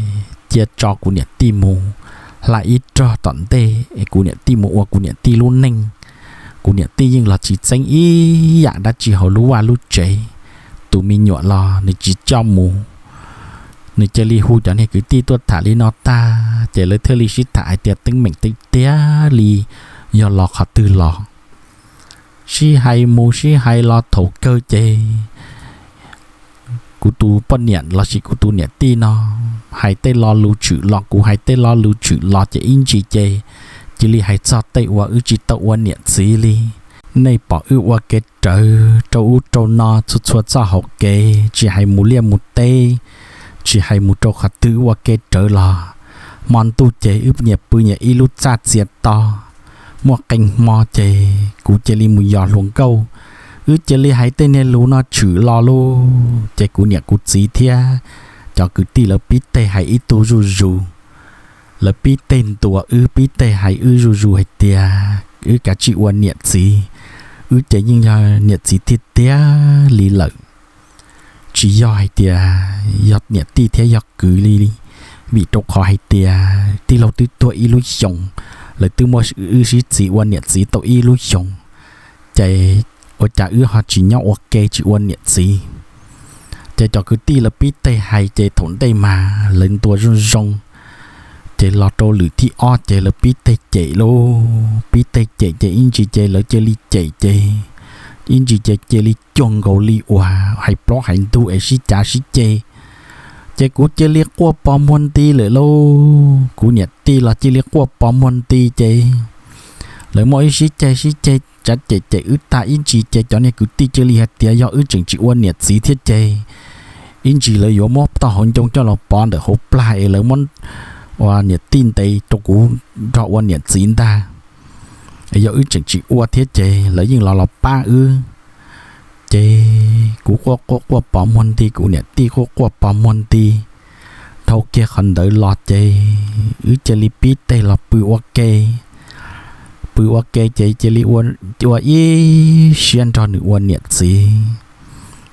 cia tso kuv niam tij mus hla ib rog tom ntej es kuv niam tij mus ua kuv niam tij lub neej. Kuv niam tij yeej los tsis txeeb ib yam dab tsi hauv lub vaj lub tsev, tus me nyuam los nws tsis coj mus. Nws cia li hu cov niag kwv tij tuaj tham li no tag ces lawv thiaj li sib tham hais tias teeb meem tiag tiag li yog los qhov twg los. Sib hais mus sib hais los thaum kawg ces kuv tus poj niam lossis kuv tus niam tij no hais tej lo lus tshwm los kuv hais tej lo lus tshwm los ces ib ntsis ces cia li hais txog tej uas wb tsis tau ua niam txiv li. Nej pom wb ua kev rawv rau ub rau no txhua txhua txoj hauv kev, tsis hais mus liaj mus teb, tsis hais mus rau qhov twg wb ua kev rawv los hmo ntuj ces wb nyias pw nyias ib lub txaj txias to. Muaj qee hmo ces kuv cia li mus yos hluas nkauj, wb cia li hais tej niag lus no tshwm los lauj. Ces kuv niam kuv txiv thiab cov kwv tij lawv pib tej hais ib tug zuj zus, lawv pib tej ntuas wb, pib tej hais wb zuj zus hais tias wb kav tsij ua niam txiv, wb ces yeej yog niam txiv tiag tiag li lawm. Tsis yog hais tias yog niam tij thiab yog kwv li, vim rau qhov hais tias tij laug twb tuag ib lub xyoos, lawv twb muab wb sib txiv ua niam txiv tau ib lub xyoos, ces ua cas wb ho tsis nyob ua ke tsis ua niam txiv. Ces cov kwv tij lawv pib tej hais ces thaum ntej mas lawv ntuas zoo zoo, Los rau lwm thib ob ces lawv pib teg cem lauj, pib teg cem ces ib ntsis ces lawv cia li cem ces ib ntsis ces cia li cuag nkaus li uas hais plaub hais ntug es sib cav sib ceg. Ces kuv cia li quaj pos muag nti lawm lauj, kuv niam tij los cia li quaj pos muag nti ces lawv muaj ib sib ceg sib ceg tsav cem cem wb tag ib ntsis ces cov niag kwv tij cia li hais tias yog wb tseem tsis ua niam txiv thiab ces ib ntsis lawv yuav muab tau hauv ncoo coj los pov ntawm hauv plag es lawv muab ua niam tij ntes rau kuv nrog ua niam txiv ntag. Yog wb tseem tsis ua thiab ces lawv yeej los los pab wb. Ces kuv quaj quaj quaj pos muag nti, kuv niam tij quaj quaj pos muag nti. Dhau kiag qhov ntawd los ces wb cia li pib teg los pw ua ke. Pw ua ke ces cia li ua ib siab nrog nws ua niam txiv.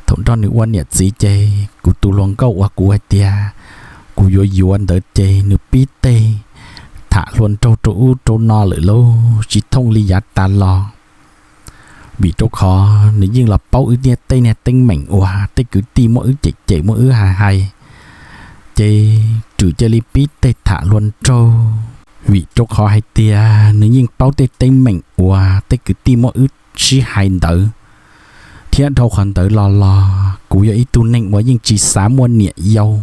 Thaum nrog nws ua niam txiv ces kuv tus hluas nkauj uas kuv hais tias kuv yuav yuav ntawd ces nws pib teg tham hluas nraug rau ub rau no lawm lauj, tsis thooj li yav tas los. Vim rau qhov nws yeej los paub wb niag tej niag teeb meem uas tej kwv tij muab wb cem cem muab wb hais hais, ces Rwm cia li pib teg tham hluas nraug. Vim rau qhov hais tias nws yeej paub tej teeb meem uas tej kwv tij muab wb sib hais ntawd, thiab dhau qhov ntawd los los kuv yog ib tug neeg uas yeej tsis xav muaj niam yau,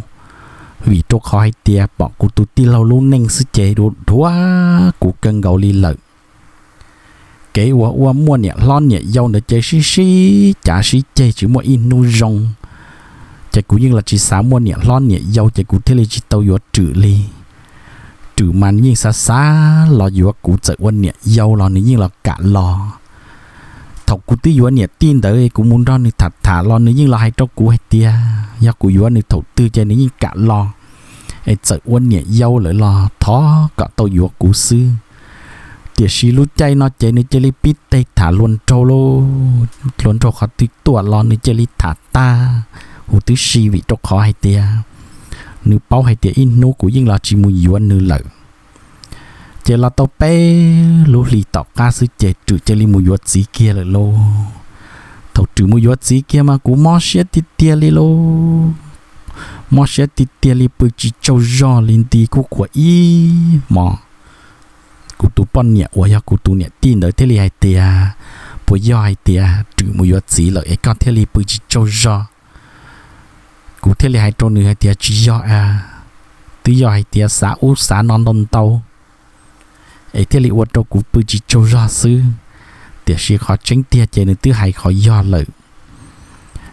vim rau qhov hais tias pom kuv tus tij laug lub neej xwb ces dhuav kuv kawg nkaus li lawm. Kev uas ua muaj niam hlob niam yau ntawd ces sib sib cav sib ceg tsis muaj ib hnub zoo. Ces kuv yeej los tsis xav muaj niam hlob niam yau ces kuv thiaj li tsis tau yuav Rwm li. Rwm mas nws yeej xav xav los yuav kuv, txawm ua niam yau los nws yeej los kam los. Thaum kuv twb yuav niam tij ntawd kuv mus nrog nws tham tham los nws yeej los hais rau kuv hais tias yog kuv yuav nws thaum twg ces nws yeej kam los, es txawm ua niam yau lawm los thov kom tau yuav kuv xwb. Tiam sis lub caij no ces nws cia li pib teg tham hluas nraug lauj, hluas nraug qhov twg tuaj los nws cia li tham tag huv tib si, vim rau qhov hais tias nws paub hais tias ib hnub kuv yeej los tsis mus yuav nws lawm. Ces los tau peb lub hlis tom qab xwb ces Rwm cia li mus yuav txiv kiag lawm lauj. Thaum Rwm mus yuav txiv kiag mas kuv mob siab tiag tiag li lauj, mob siab tiag tiag li, pw tsis tsaug zog li, nti kuj khuav ib hmos. Kuv tus poj niam uas yog kuv tus niam tij ntawd thiaj li hais tias, puas yog hais tias Rwm mus yuav txiv lawm es koj thiaj li pw tsis tsaug zog? Kuv thiaj li hais rau nws hais tias tsis yog a, twb yog hais tias xav ub xav no ntau ntau es thiaj li ua rau kuv pw tsis tsaug zog xwb. Tiam sis qhov tseeb tiag ces nws twb hais qhov yog lawm.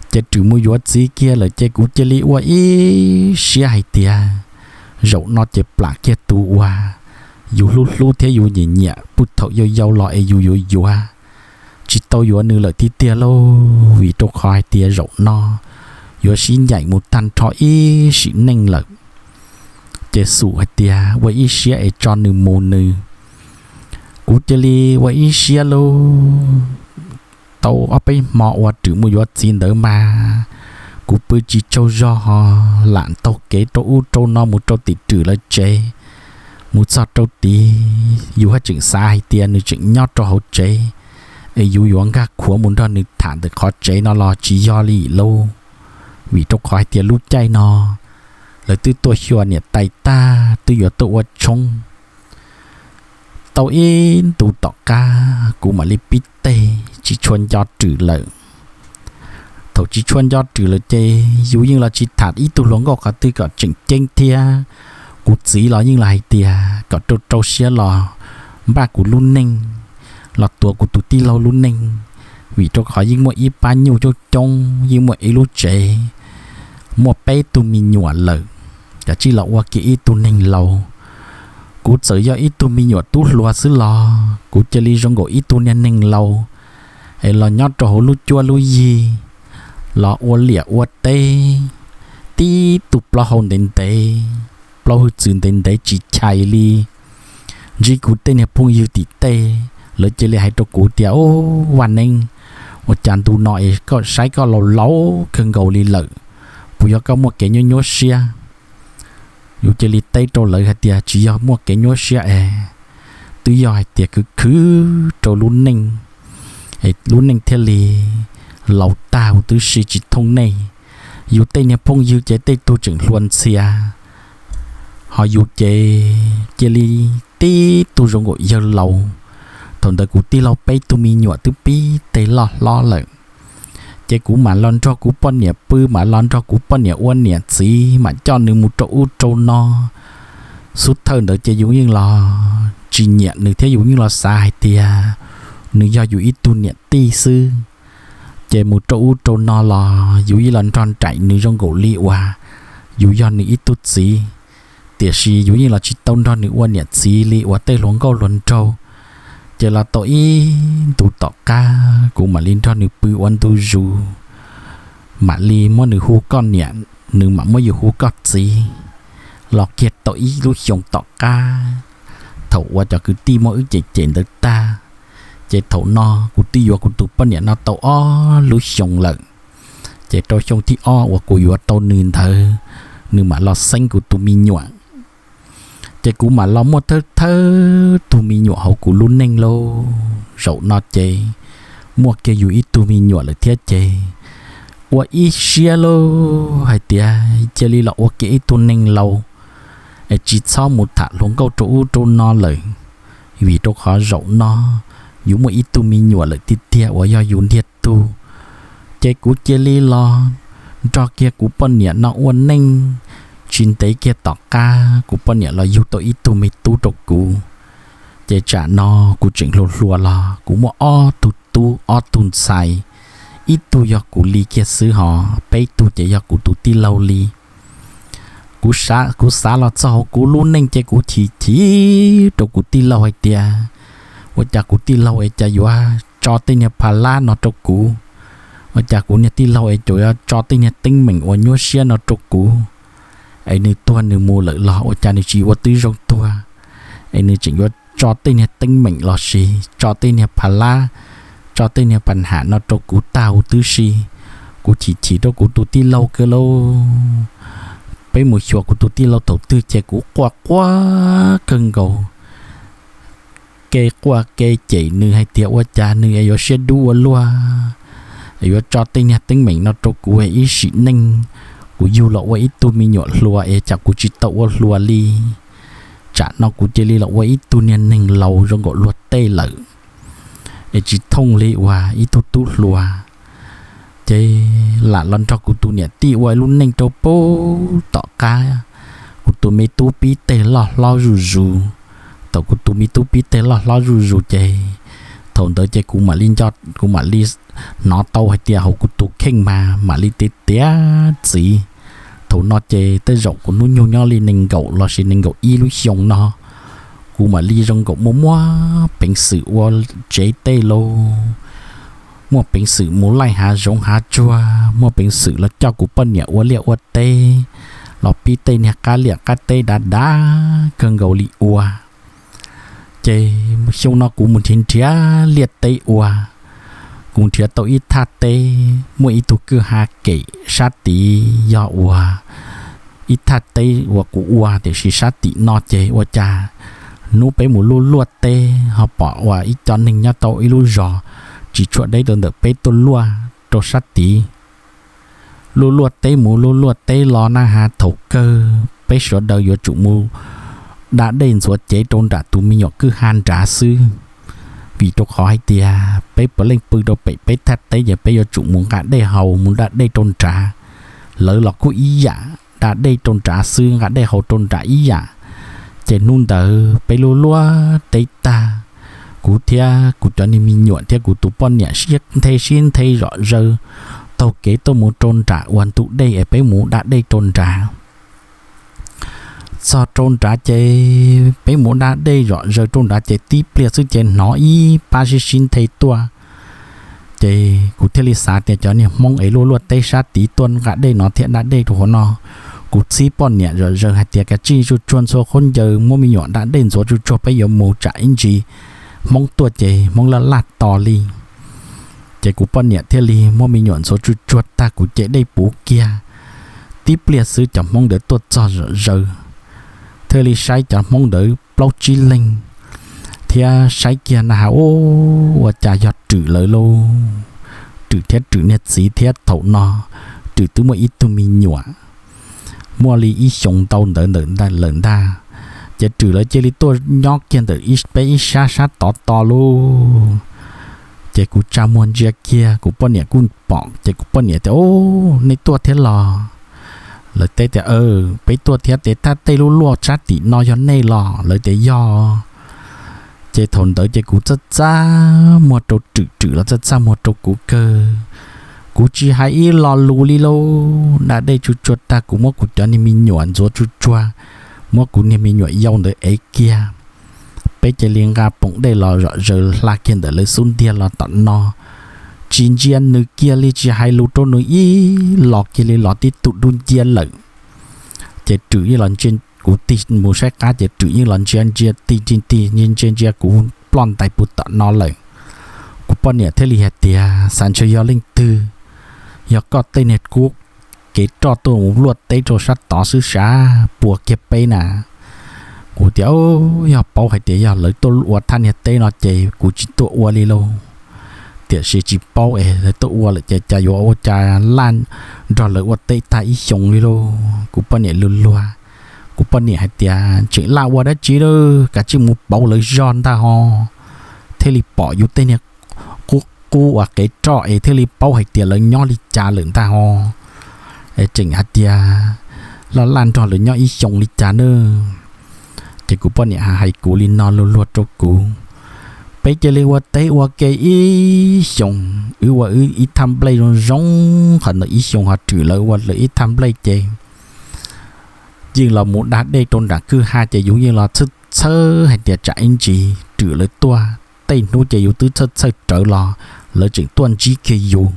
Ces Rwm mus yuav txiv kiag lawm ces kuv cia li ua ib siab hais tias zaum no ces plam kiag tus uas yus hlub hlub thiab yus nyiam nyiam puag thaum yau yau los es yus yuav yuav, tsis tau yuav nws lawm tiag tiag lauj, vim rau qhov hais tias zaum no yuav sib ncaim mus tag nrho ib sim neej lawm. Ces xum hais tias ua ib siab es tso nws mus nws. Kuv cia li ua ib siab lauj. Tau ob peb hmo uas Rwm mus yuav txiv ntawd mas kuv pw tsis tsaug zog ho lam taug kev rau ub rau no mus rau tim Rwm lawv tsev, mus txog rau tid yus haj tseem xav hais tias nws tseem nyob rau hauv tsev, es yus yuav nkag khuav mus nrog nws tham ntawm qhov tsev no los tsis yog li lauj, vim rau qhov hais tias lub caij no lawv twb tuaj xyuas niam tais tag twb yuav tuaj ua tshoob. Tau ib ntu tom qab kuv mam li pib teg tsis tshua nco Rwm lawm. Thaum tsis tshua nco Rwm lawm ces yus yeej los tsis tham ib tug hluas nkauj qhov twg kom tseem ceeb thiab. Kuv txiv los yeej los hais tias kom rau rau siab los npaj kuv lub neej, los tuav kuv tus tij laug lub neej, vim rau qhov yeej muaj ib pab nyuj coob coob, yeej muaj ib lub tsev, muaj peb tug me nyuam lawm, kav tsij los ua kiag ib tug neeg laus. Kuv txawm yog ib tug me nyuam tub hluas xwb los kuv cia li zoo nkaus ib tug niag neeg laus, es los nyob rau hauv lub cuab lub yig, los ua liam ua teb, tib tug plaub hau ntev ntev, plaub hwj txwv ntev ntev tsis chais li. Ntsib kuv tej niag phooj ywg tim tej, lawv cia li hais rau kuv tias, Ub, Vaj Neeb, ua cas ntu no es koj saib koj laus laus kawg nkaus li lawm, puas yog koj muaj kev nyuaj nyuaj siab? Yus cia li teb rau lawv hais tias, Tsis yog muaj kev nyuaj siab es, twb yog hais tias khwv khwv rau lub neej, es lub neej thiaj li laus tag huv tib si tsis thooj nej. Yus tej niag phooj ywg ces tej tug tseem hluas ntxhias, Ho yus ces cia li tib tug zoo nkaus yawg laus. Thaum ntawd kuv tij laug peb tug me nyuam twb pib teg loj hlob lawm, ces kuv mam los nrog kuv poj niam pw, mam los nrog kuv poj niam ua niam txiv, mam coj nws mus rau ub rau no. Xub thawj ntawd ces yus yeej los tsis nyiam nws thiab, yus yeej los xav hais tias nws yog yus ib tug niam tij xwb. Ces mus rau ub rau no los yus yeej los nrog nraim nws zoo nkaus li uas yus yog nws ib tug txiv. Tiam sis yus yeej los tsis tau nrog nws ua niam txiv li uas tej hluas nkauj hluas nraug. Ces los tau ib ntus tom qab kuv mam li nrog nws pw ua ntu zus, mam li muab nws hu koj niam, nws mam muab yus hu koj txiv. Los kiag tau ib lub xyoos tom qab, thaum uas cov kwv tij muab wb cem cem ntawd tag, ces thaum no kuv twb yuav kuv tus poj niam no tau ob lub xyoos lawm. Ces rau xyoo thib ob uas kuv yuav tau nws ntawd, nws mam los xeeb kuv tus me nyuam. Ces kuv mam los muaj thawj thawj tug me nyuam hauv kuv lub neej lauj. Zaum no ces muaj kiag yus ib tug me nyuam lawm thiab ces ua ib siab lauj hais tias cia li los ua kiag ib tug neeg laus es tsis txhob mus tham hluas nkauj rau ub rau no lawm, vim rau qhov zaum no yus muaj ib tug me nyuam lawm tiag tiag uas yog yus ntiag tug. Ces kuv cia li los nrog kiag kuv poj niam no ua neej. Tsis ntev kiag tom qab kuv poj niam los yug tau ib tug me tub rau kuv. Ces tsam no kuv tseem hluas hluas los kuv muaj ob tug tub ob tug ntxhais, ib tug yog kuv li kiag xwb, ho peb tug ces yog kuv tus tij laug li. Kuv xav los txog hauv kuv lub neej ces kuv chim chim rau kuv tij laug hais tias ua cas kuv tij laug es cas yuav tso tej niag pha lab no rau kuv, ua cas kuv niag tij laug es cas yuav tso tej niag teeb meem uas nyuaj siab no rau kuv. Es nws tuag nws mus lawm los ua cas nws tsis ua tib zoo tuag, es nws tseem yuav tso tej niag teeb meem los sis tso tej niag pha lab, tso tej niag pha ham no rau kuv tag huv tib si. Kuv chim chim rau kuv tus tij laug kawg lauj. Peb mus xyuas kuv tus tij laug thaum twg ces kuv quaj quaj kawg nkaus, kev quaj kev cem nws hais tias ua cas nws es yuav siab dub ua luaj, yuav tso tej niag teeb meem no rau kuv es ib sim neej kuv yug los ua ib tug me nyuam hluas es cas kuv tsis tau ua hluas li. Tsam no kuv cia li los ua ib tug niag neeg laus zoo nkaus luag tej lawm, es tsis thooj li uas ib tug tub hluas. Ces lam los nrog kuv tus niam tij ua lub neej rau pem tom qab kuv tus me tub pib teg loj hlob zuj zus. Thaum kuv tus me tub pib teg loj hlob zuj zus ces thaum ntawd ces kuv mam li nco, kuv mam li hnov tau hais tias hauv kuv tus kheej mas mam li tiav tiav txiv. Thaum no ces tej zaum kuv hnub nyoog nyob li nees nkaum los sis nees nkaum ib lub xyoo no, kuv mam li zoo nkaus muaj muaj peev xwm ua tsev tej lauj, muaj peev xwm mus laij hav zoov hav tsuag, muaj peev xwm los coj kuv poj niam ua liaj ua teb, los pib tej niag qab liaj qab teb dav dav kawg nkaus li ua. Ces xyoo no kuv mus nrhiav nrhiav liaj teb ua, kuv nrhiav tau ib thaj teb muaj ib tug kwj ha kem sab tid yog ua ib thaj teb uas kuv ua, tiam sis sab tim no ces ua cas hnub peb mus luaj luaj teb ho pom uas ib co neeg nyob tau ib lub zos tsis tshua deb rau ntawm peb tuaj luaj rau sab tid. Luaj luaj teb mus luaj luaj teb los na has thaum kawg peb sawv daws yuav tsum mus da dej ntxuav cev rau nram tus me nyuam kwj ha nrad xwb. Vim rau qhov hais tias peb puav leej pw rau pem peb thaj teb ces peb yuav tsum mus nqa dej haus mus da dej rau nrad. Lawv los kuj ib yam, da dej rau nrad xwb nqa dej haus rau nrad ib yam. Ces hnub ntawd peb luaj luaj teb tag, kuv thiab kuv cov niag me nyuam thiab kuv tus poj niam sib nthe sib nthe zom zaws taug kev tuaj mus rau nram uas ntu dej es peb mus da dej rau nrad. Txog rau nrad ces peb mus da dej zom zaws rau nrad ces tib pliag xwb ces hnov ib pab sib sib nthe tuaj. Ces kuv thiaj li xav tias cov niag Hmoob es luaj luaj teb sab tid tuaj nqa dej no thiab da dej rau hauv no. Kuv txib poj niam zom zaws hais tias kav tsij tsuj tsuag ntxhua khaub ncaws muab me nyuam da dej ntxuav tsuj tsuag peb yuav mus tsam ib ntsis Hmoob tuaj ces Hmoob laj laj tos li. Ces kuv poj niam thiaj li muab me nyuam ntxuav tsuj tsuag tag kuv cev dej puv kiag. Tib pliag xwb cov Hmoob ntawd tuaj txog zom zaws, thiaj li saib cov Hmoob ntawd plaub tsib leeg, thiab saib kiag na has ua cas yog Rwm lawv lauj. Rwm thiab Rwm niag txiv thiab thaum no Rwm twb muaj ib tug me nyuam. muaj li ib xyoos ntau ntawd ntawm lawm ntag. Ces Rwm lawv cia li tuaj nyob kiag ntawm peb ib sab sab tod to lauj. Ces kuv tsa muag ntsia kiag, kuv poj niam kuj pom, ces kuv poj niam tias, Ub, nej tuaj thiab los? Lawv teb tias, Peb tuaj thiab, tes thaj tej lub luaj sab tim no yog nej los? Lawv tias, Yog. Ces thaum ntawd ces kuv txaj txaj muag rau Rwm, Rwm los txaj txaj muag rau kuv kawg. Kuv tsis hais ib lo lus li lauj, da dej tsuag tsuag tag kuv muab kuv cov niag me nyuam ntxuav tsuag tsuag, muab kuv niag me nyuam yau ntawd ev kiag. Peb cia li nqa poom dej los zom zaws hla kiag ntawm lawv xub ntiag los tom no, tsis ntsia nws kiag li, tsis hais lus rau nws ib los kiag li, los tib tug dub nciab lawm. Ces Rwm yeej los ntsia, kuv tig mus saib qab ces Rwm yeej los ntsia ntsia tig tig tig ntsia ntsia ntsia kuv ploj ntais puag tom no lawm. Kuv poj niam thiaj li hais tias, Xav ntshe yog leej twg, yog koj tej niag qub kev roj tuaj mus luaj teb rau sab tod xwb sav, puas kiag peb na. Kuv tias, Yog paub hais tias yog lawv tuaj ua thaj niag teb no ces kuv tsis tuaj ua li lauj. Tiam sis tsis paub es lawv tuaj ua lawm ces cas yuav ua cas laj nrog lawv ua teb tag ib xyoos li lauj. Kuv poj niam luag luag, kuv poj niam hais tias, Tseem laj ua dab tsi lauj, kav tsij mus pauv lawv zog ntag ho, thiaj li pom yus tej niag qub qub uas kev roj es thiaj li paub hais tias lawv nyob li cas lawm ntag ho. Es tseem hais tias laj laj nrog lawv nyob ib xyoos li cas na. Ces kuv poj niam hais kuv li no luag luag rau kuv. Peb cia li ua teb ua ke ib xyoos, wb ua wb ib thaj nplej zoo zoo, qhov ntawd ib xyoos ho Rwm lawv ua lawv ib thaj nplej ces yeej los mus da dej rau nram kwj ha ces yus yeej los txhawj txhawj hais tias tsam ib ntsis Rwm lawv tuaj. Tej hnub ces yus twb txhawj txhawj rawv los lawv tseem tuaj ntsib kiag yus.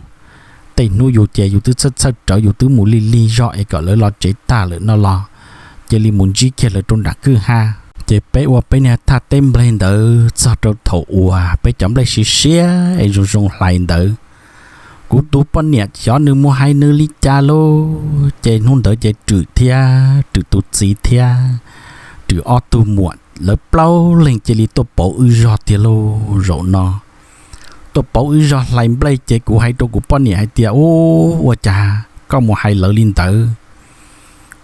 Tej hnub yus ces yus twb txhawj txhawj rawv, yus twb mus lig lig zog es kom lawv los tsev tag lawm no los cia li mus ntsib kiag lawv rau nram kwj ha. Ces peb ua peb niag thaj teb nplej ntawd txog rau thaum uas peb cov nplej siav siav es zoo zoo hlais ntawd. Kuv tus poj niam xyov nws mus hais nws li cas lauj, ces hnub ntawd ces Rwm thiab Rwm tus txiv thiab Rwm ob tug muam lawv plaub leeg cia li tuaj pauv wb zog tiag lauj. Zaum no tuaj pauv wb zog hlais nplej ces kuv hais rau kuv poj niam hais tias, Ub, ua cas koj mus hais lawv li ntawd?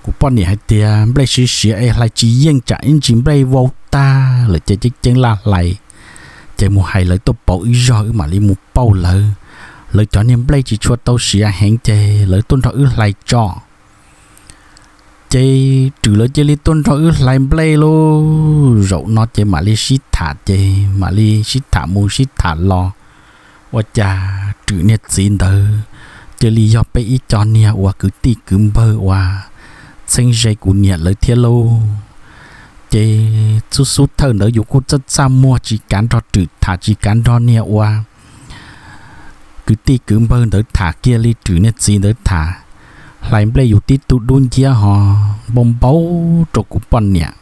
Kuv poj niam hais tias, Nplej siav siav es hlais tsis yeej, tsam ib ntsis nplej vau tag lawm ces ceeb ceeb laj hlais, ces mus hais lawv tuaj pauv wb zog wb mam li mus pauj lawv. Lawv cov niag nplej tsis tshua tau siav heev ces lawv tuaj nrog wb hlais tso. Ces Rwm lawv cia li tuaj nrog wb hlais nplej lauj. Zaum no ces mam li sib tham, ces mam li sib tham mus sib tham los, ua cas Rwm niag txiv ntawd cia li yog peb ib co niag uas kwv tij kwv npawg uas txheeb ze kuv niam lawv thiab lauj. Ces xub xub thawj ntawd yus kuj txaj txaj muag tsis kav nrog Rwm tham, tsis kav nrog niag uas kwv tij kwv npawg ntawd tham kiag li, Rwm niag txiv ntawd tham. Hlais nplej yus tib tug dub nciab ho npau npau rau kuv poj niam.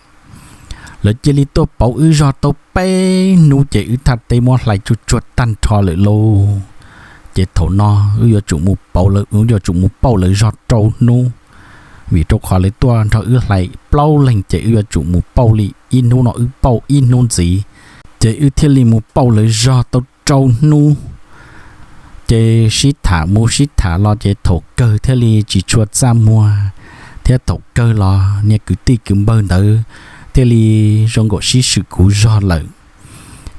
Lawv cia li tuaj pauv wb zog tau peb hnub ces wb thaj teb muab hlais tsuag tsuag tag nrho lawm lauj. Ces thaum no wb yuav tsum mus pauv lawv, wb yuav tsum mus pauj lawv zog rau hnub, vim rau qhov lawv tuaj nrog wb hlais plaub leeg ces wb yuav tsum mus pauj li ib hnub no wb pauj ib hnub ntxiv, ces wb thiaj li mus pauj lawv zog tau rau hnub. Ces sib tham mus sib tham los ces thaum kawg thiaj li tsis tshua txaj muag, thiab thaum kawg los niag kwv tij kwv npawg ntawd thiaj li zoo nkaum sib swm kuv zog lawm.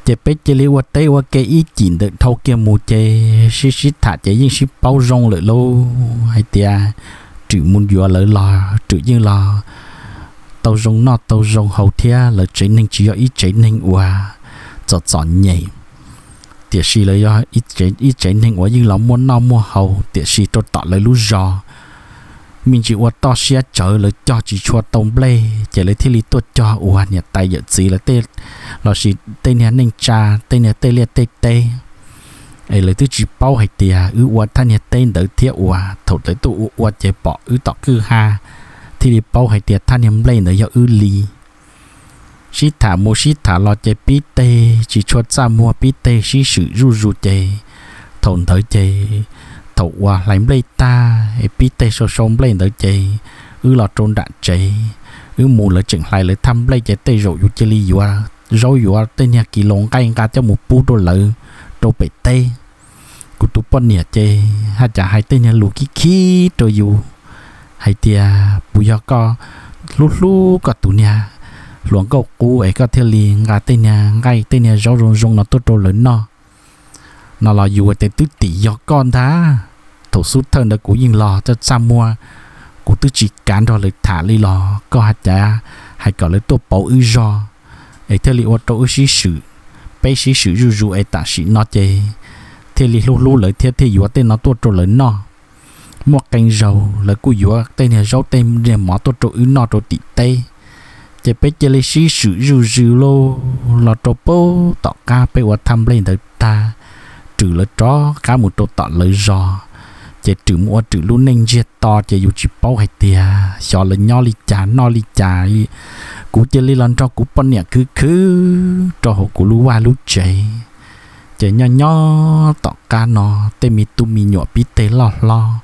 Ces peb cia li ua teb ua ke ib cim ntawm dhau kiag mus ces sib sib tham ces yeej sib paub zoo lawm lauj, hais tias Rwm mus yuav lawv los Rwm yeej los tau zoo noj tau zoo haus thiab, lawv tsev neeg tsis yog ib tsev neeg uas txom txom nyem, tiam sis lawv yog ib tsev neeg uas yeej los muaj noj muaj haus, tiam sis rau tom lawv lub zos me ntsis ua toj siab tsawv, lawv cog tsis tshua tau nplej ces lawv thiaj li tuaj cog uas niam tais yawm txiv lawv tej, lossis tej niag neej tsa, tej niag tej liaj tej teb. Es lawv twb tsis paub hais tias wb ua thaj niag teb ntawd thiab uas thaum lawv tuaj ua ua ces pom wb tom kwj ha thiaj li paub hais tias thaj niag nplej ntawd yog wb li. Sib tham mus sib tham los ces pib teg tsis tshua txaj muag, pib teg sib swm zuj zus ces thaum ntawd ces thaum uas hlais nplej tag es pib teg sau sau nplej ntawd ces wb los rau nram tsev, wb mus lawv tseem hlais lawv thaj nplej ces tej zaum yus cia li yuav zaub yuav tej niag kis laus nqaij nqa coj mus pub rau lawv rau pem teb. Kuv tus poj niam ces haj cas hais tej niag lus khib khib rau yus, hais tias puas yog koj hlub hlub koj tus niag hluas nkauj qub es koj thiaj li nqa tej niag nqaij tej niag zaub zoo zoo no tuaj rau lawv noj no los yus tias twb tim yog koj ntag. Thaum xub thawj ntawd kuv yeej los txaj txaj muag, kuv twb tsis kav nrog lawv tham li los koj hais cas hais kom lawv tuaj pauv wb zog, es thiaj li ua rau wb sib swm. Peb sib swm zuj zus es tam sim no ces thiaj li hlub hlub lawv thiab thiaj yuav tej no tuaj rau lawv noj. Muaj qee zaus lawv kuj yuav tej niag zaub tej niag mov tuaj rau wb noj rau tim teb, ces peb cia li sib swm zuj zus los rau puag tom qab peb ua thaj nplej ntawd tag, Rwm lawv rov qab mus rau tom lawv zos, ces Rwm mus ua Rwm lub neej ntsiag to ces yus tsis paub hais tias xyov lawv nyob li cas noj li cas. Kuv cia li los nrog kuv poj niam khwv khwv rau hauv kuv lub vaj lub tsev. Ces nyob nyob tom qab no tej me tub me nyuam pib teg loj hlob,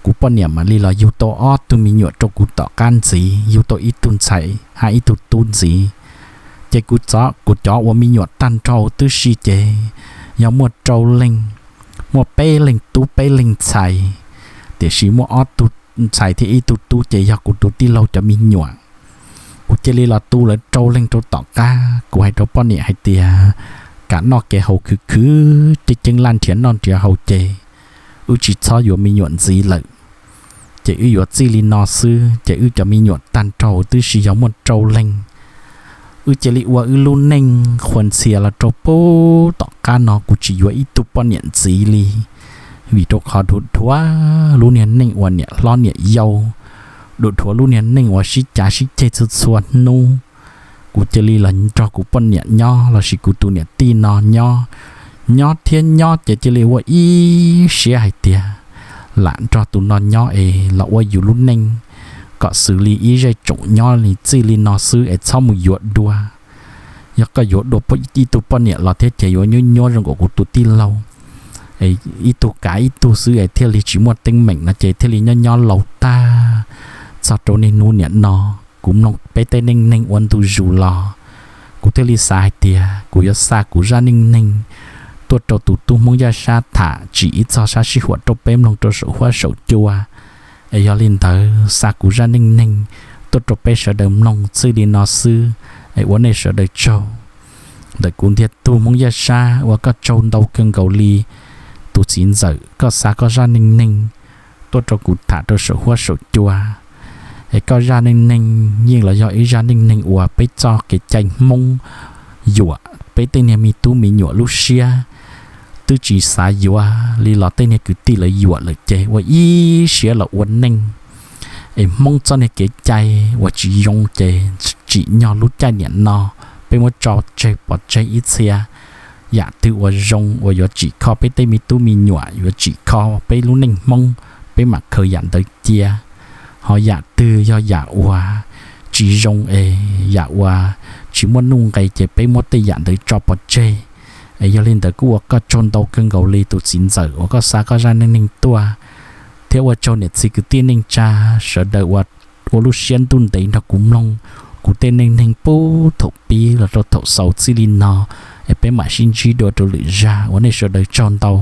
kuv poj niam mam li los yug tau ob tug me nyuam rau kuv tom qab ntxiv, yug tau ib tug ntxhais hab ib tug tub ntxiv. Ces kuv cov uas me nyuam tag nrho huv tib si ces yog muaj rau leej, muaj peb leeg tub peb leeg ntxhais, tiam sis muaj ob tug ntxhais thiab ib tug tub ces yog kuv tus tij laug cov me nyuam. Kuv cia li los tu lawv rau leeg rau tom qab, kuv hais rau poj niam hais tias kam noj kev haus khwv khwv, ceeb ceeb laj nrhiav noj nrhiav haus ces wb tsis txhob yuav me nyuam ntxiv lawm. Ces wb yuav txij li no xwb, ces wb cov me nyuam tag nrho huv tib si yog muaj rau leeg. Wb cia li ua wb lub neej qhuas ntxhias los rau puag tom qab no kuv tsis yuav ib tug poj niam ntxiv li, vim rau qhov dhuav dhuav lub niag neej uas niam hlob niam yau, dhuav dhuav lub niag neej uas sib cav sib ceg txhua txhua hnub. Kuv cia li los nrog kuv poj niam nyob lossis kuv tus niam tij no nyob, nyob thiab nyob ces cia li ua ib siab hais tias lam nrog tus no nyob es los ua yus lub neej kom xws li ib zej tsoom nyob li txij li no xwb es txhob mus yuav dua. Yog koj yuav dua ib tug poj niam los thiab ces yuav nyuab nyuab zoo nkaus kuv tus tij laug, ib tug kav ib tug xwb es thiaj li tsis muaj teeb meem no ces thiaj li nyob nyob laus tag. Txog rau niaj hnub niam no, kuv mloog peb tej neej neeg ua ntu zus los, kuv thiaj li xav hais tias kuv yuav xa kuv zaj neej neeg tuaj rau tus tub Hmoob Yaj Sab tham tsim ib txog sab sib huam rau peb mloog rau saum huab saum cua. Es yog li ntawd xa kuv zaj neej neeg tuaj rau peb sawv daws mloog txij li no xwb, es ua nej sawv daws tsaug. Ntawm kuv ntiag tug Hmoob Yaj Sab ua koj tsaug ntau kawg nkaus li tus txiv ntxawm, koj xa koj zaj neej neeg tuaj rau kuv tham rau saum huab saum cua. Es koj zaj neej neeg yeej los yog ib zaj neej neeg uas peb txoj kev cai Hmoob yuam peb tej niag me tub me nyuam lub siab, twb tsis xav yuav li los tej niag kwv tij lawv yuam lawm ces ua ib siab los ua neej. Es Hmoob txoj niag kev cai uas tsis zoo ces tsim nyog lub caij niam no peb muab tso tseg pov tseg ib txhia. Yam twg uas zoo uas yuav tsim kho peb tej me tub me nyuam, yuav tsim kho peb lub neej Hmoob, peb mam khaws yam ntawd cia. Ho yam twg yog yam uas tsis zoo es yam uas tsis muaj nuj nqes ces peb muab tej yam ntawd tso pov tseg. Es yog li ntawd kuj ua koj tsaug ntau kawg nkaus li tus txiv ntxawm uas koj xa koj zaj neej neeg tuaj, thiab ua tsaug niam txiv kwv tij neej tsa sawv daws uas ua lub siab ntuj ntev nrog kuv mloog kuv tej neej neeg puag thaum pib los rau thaum xaus txij li no. Es peb mam sib ntsib dua rau lwm zaj, ua nej sawv daws tsaug ntau.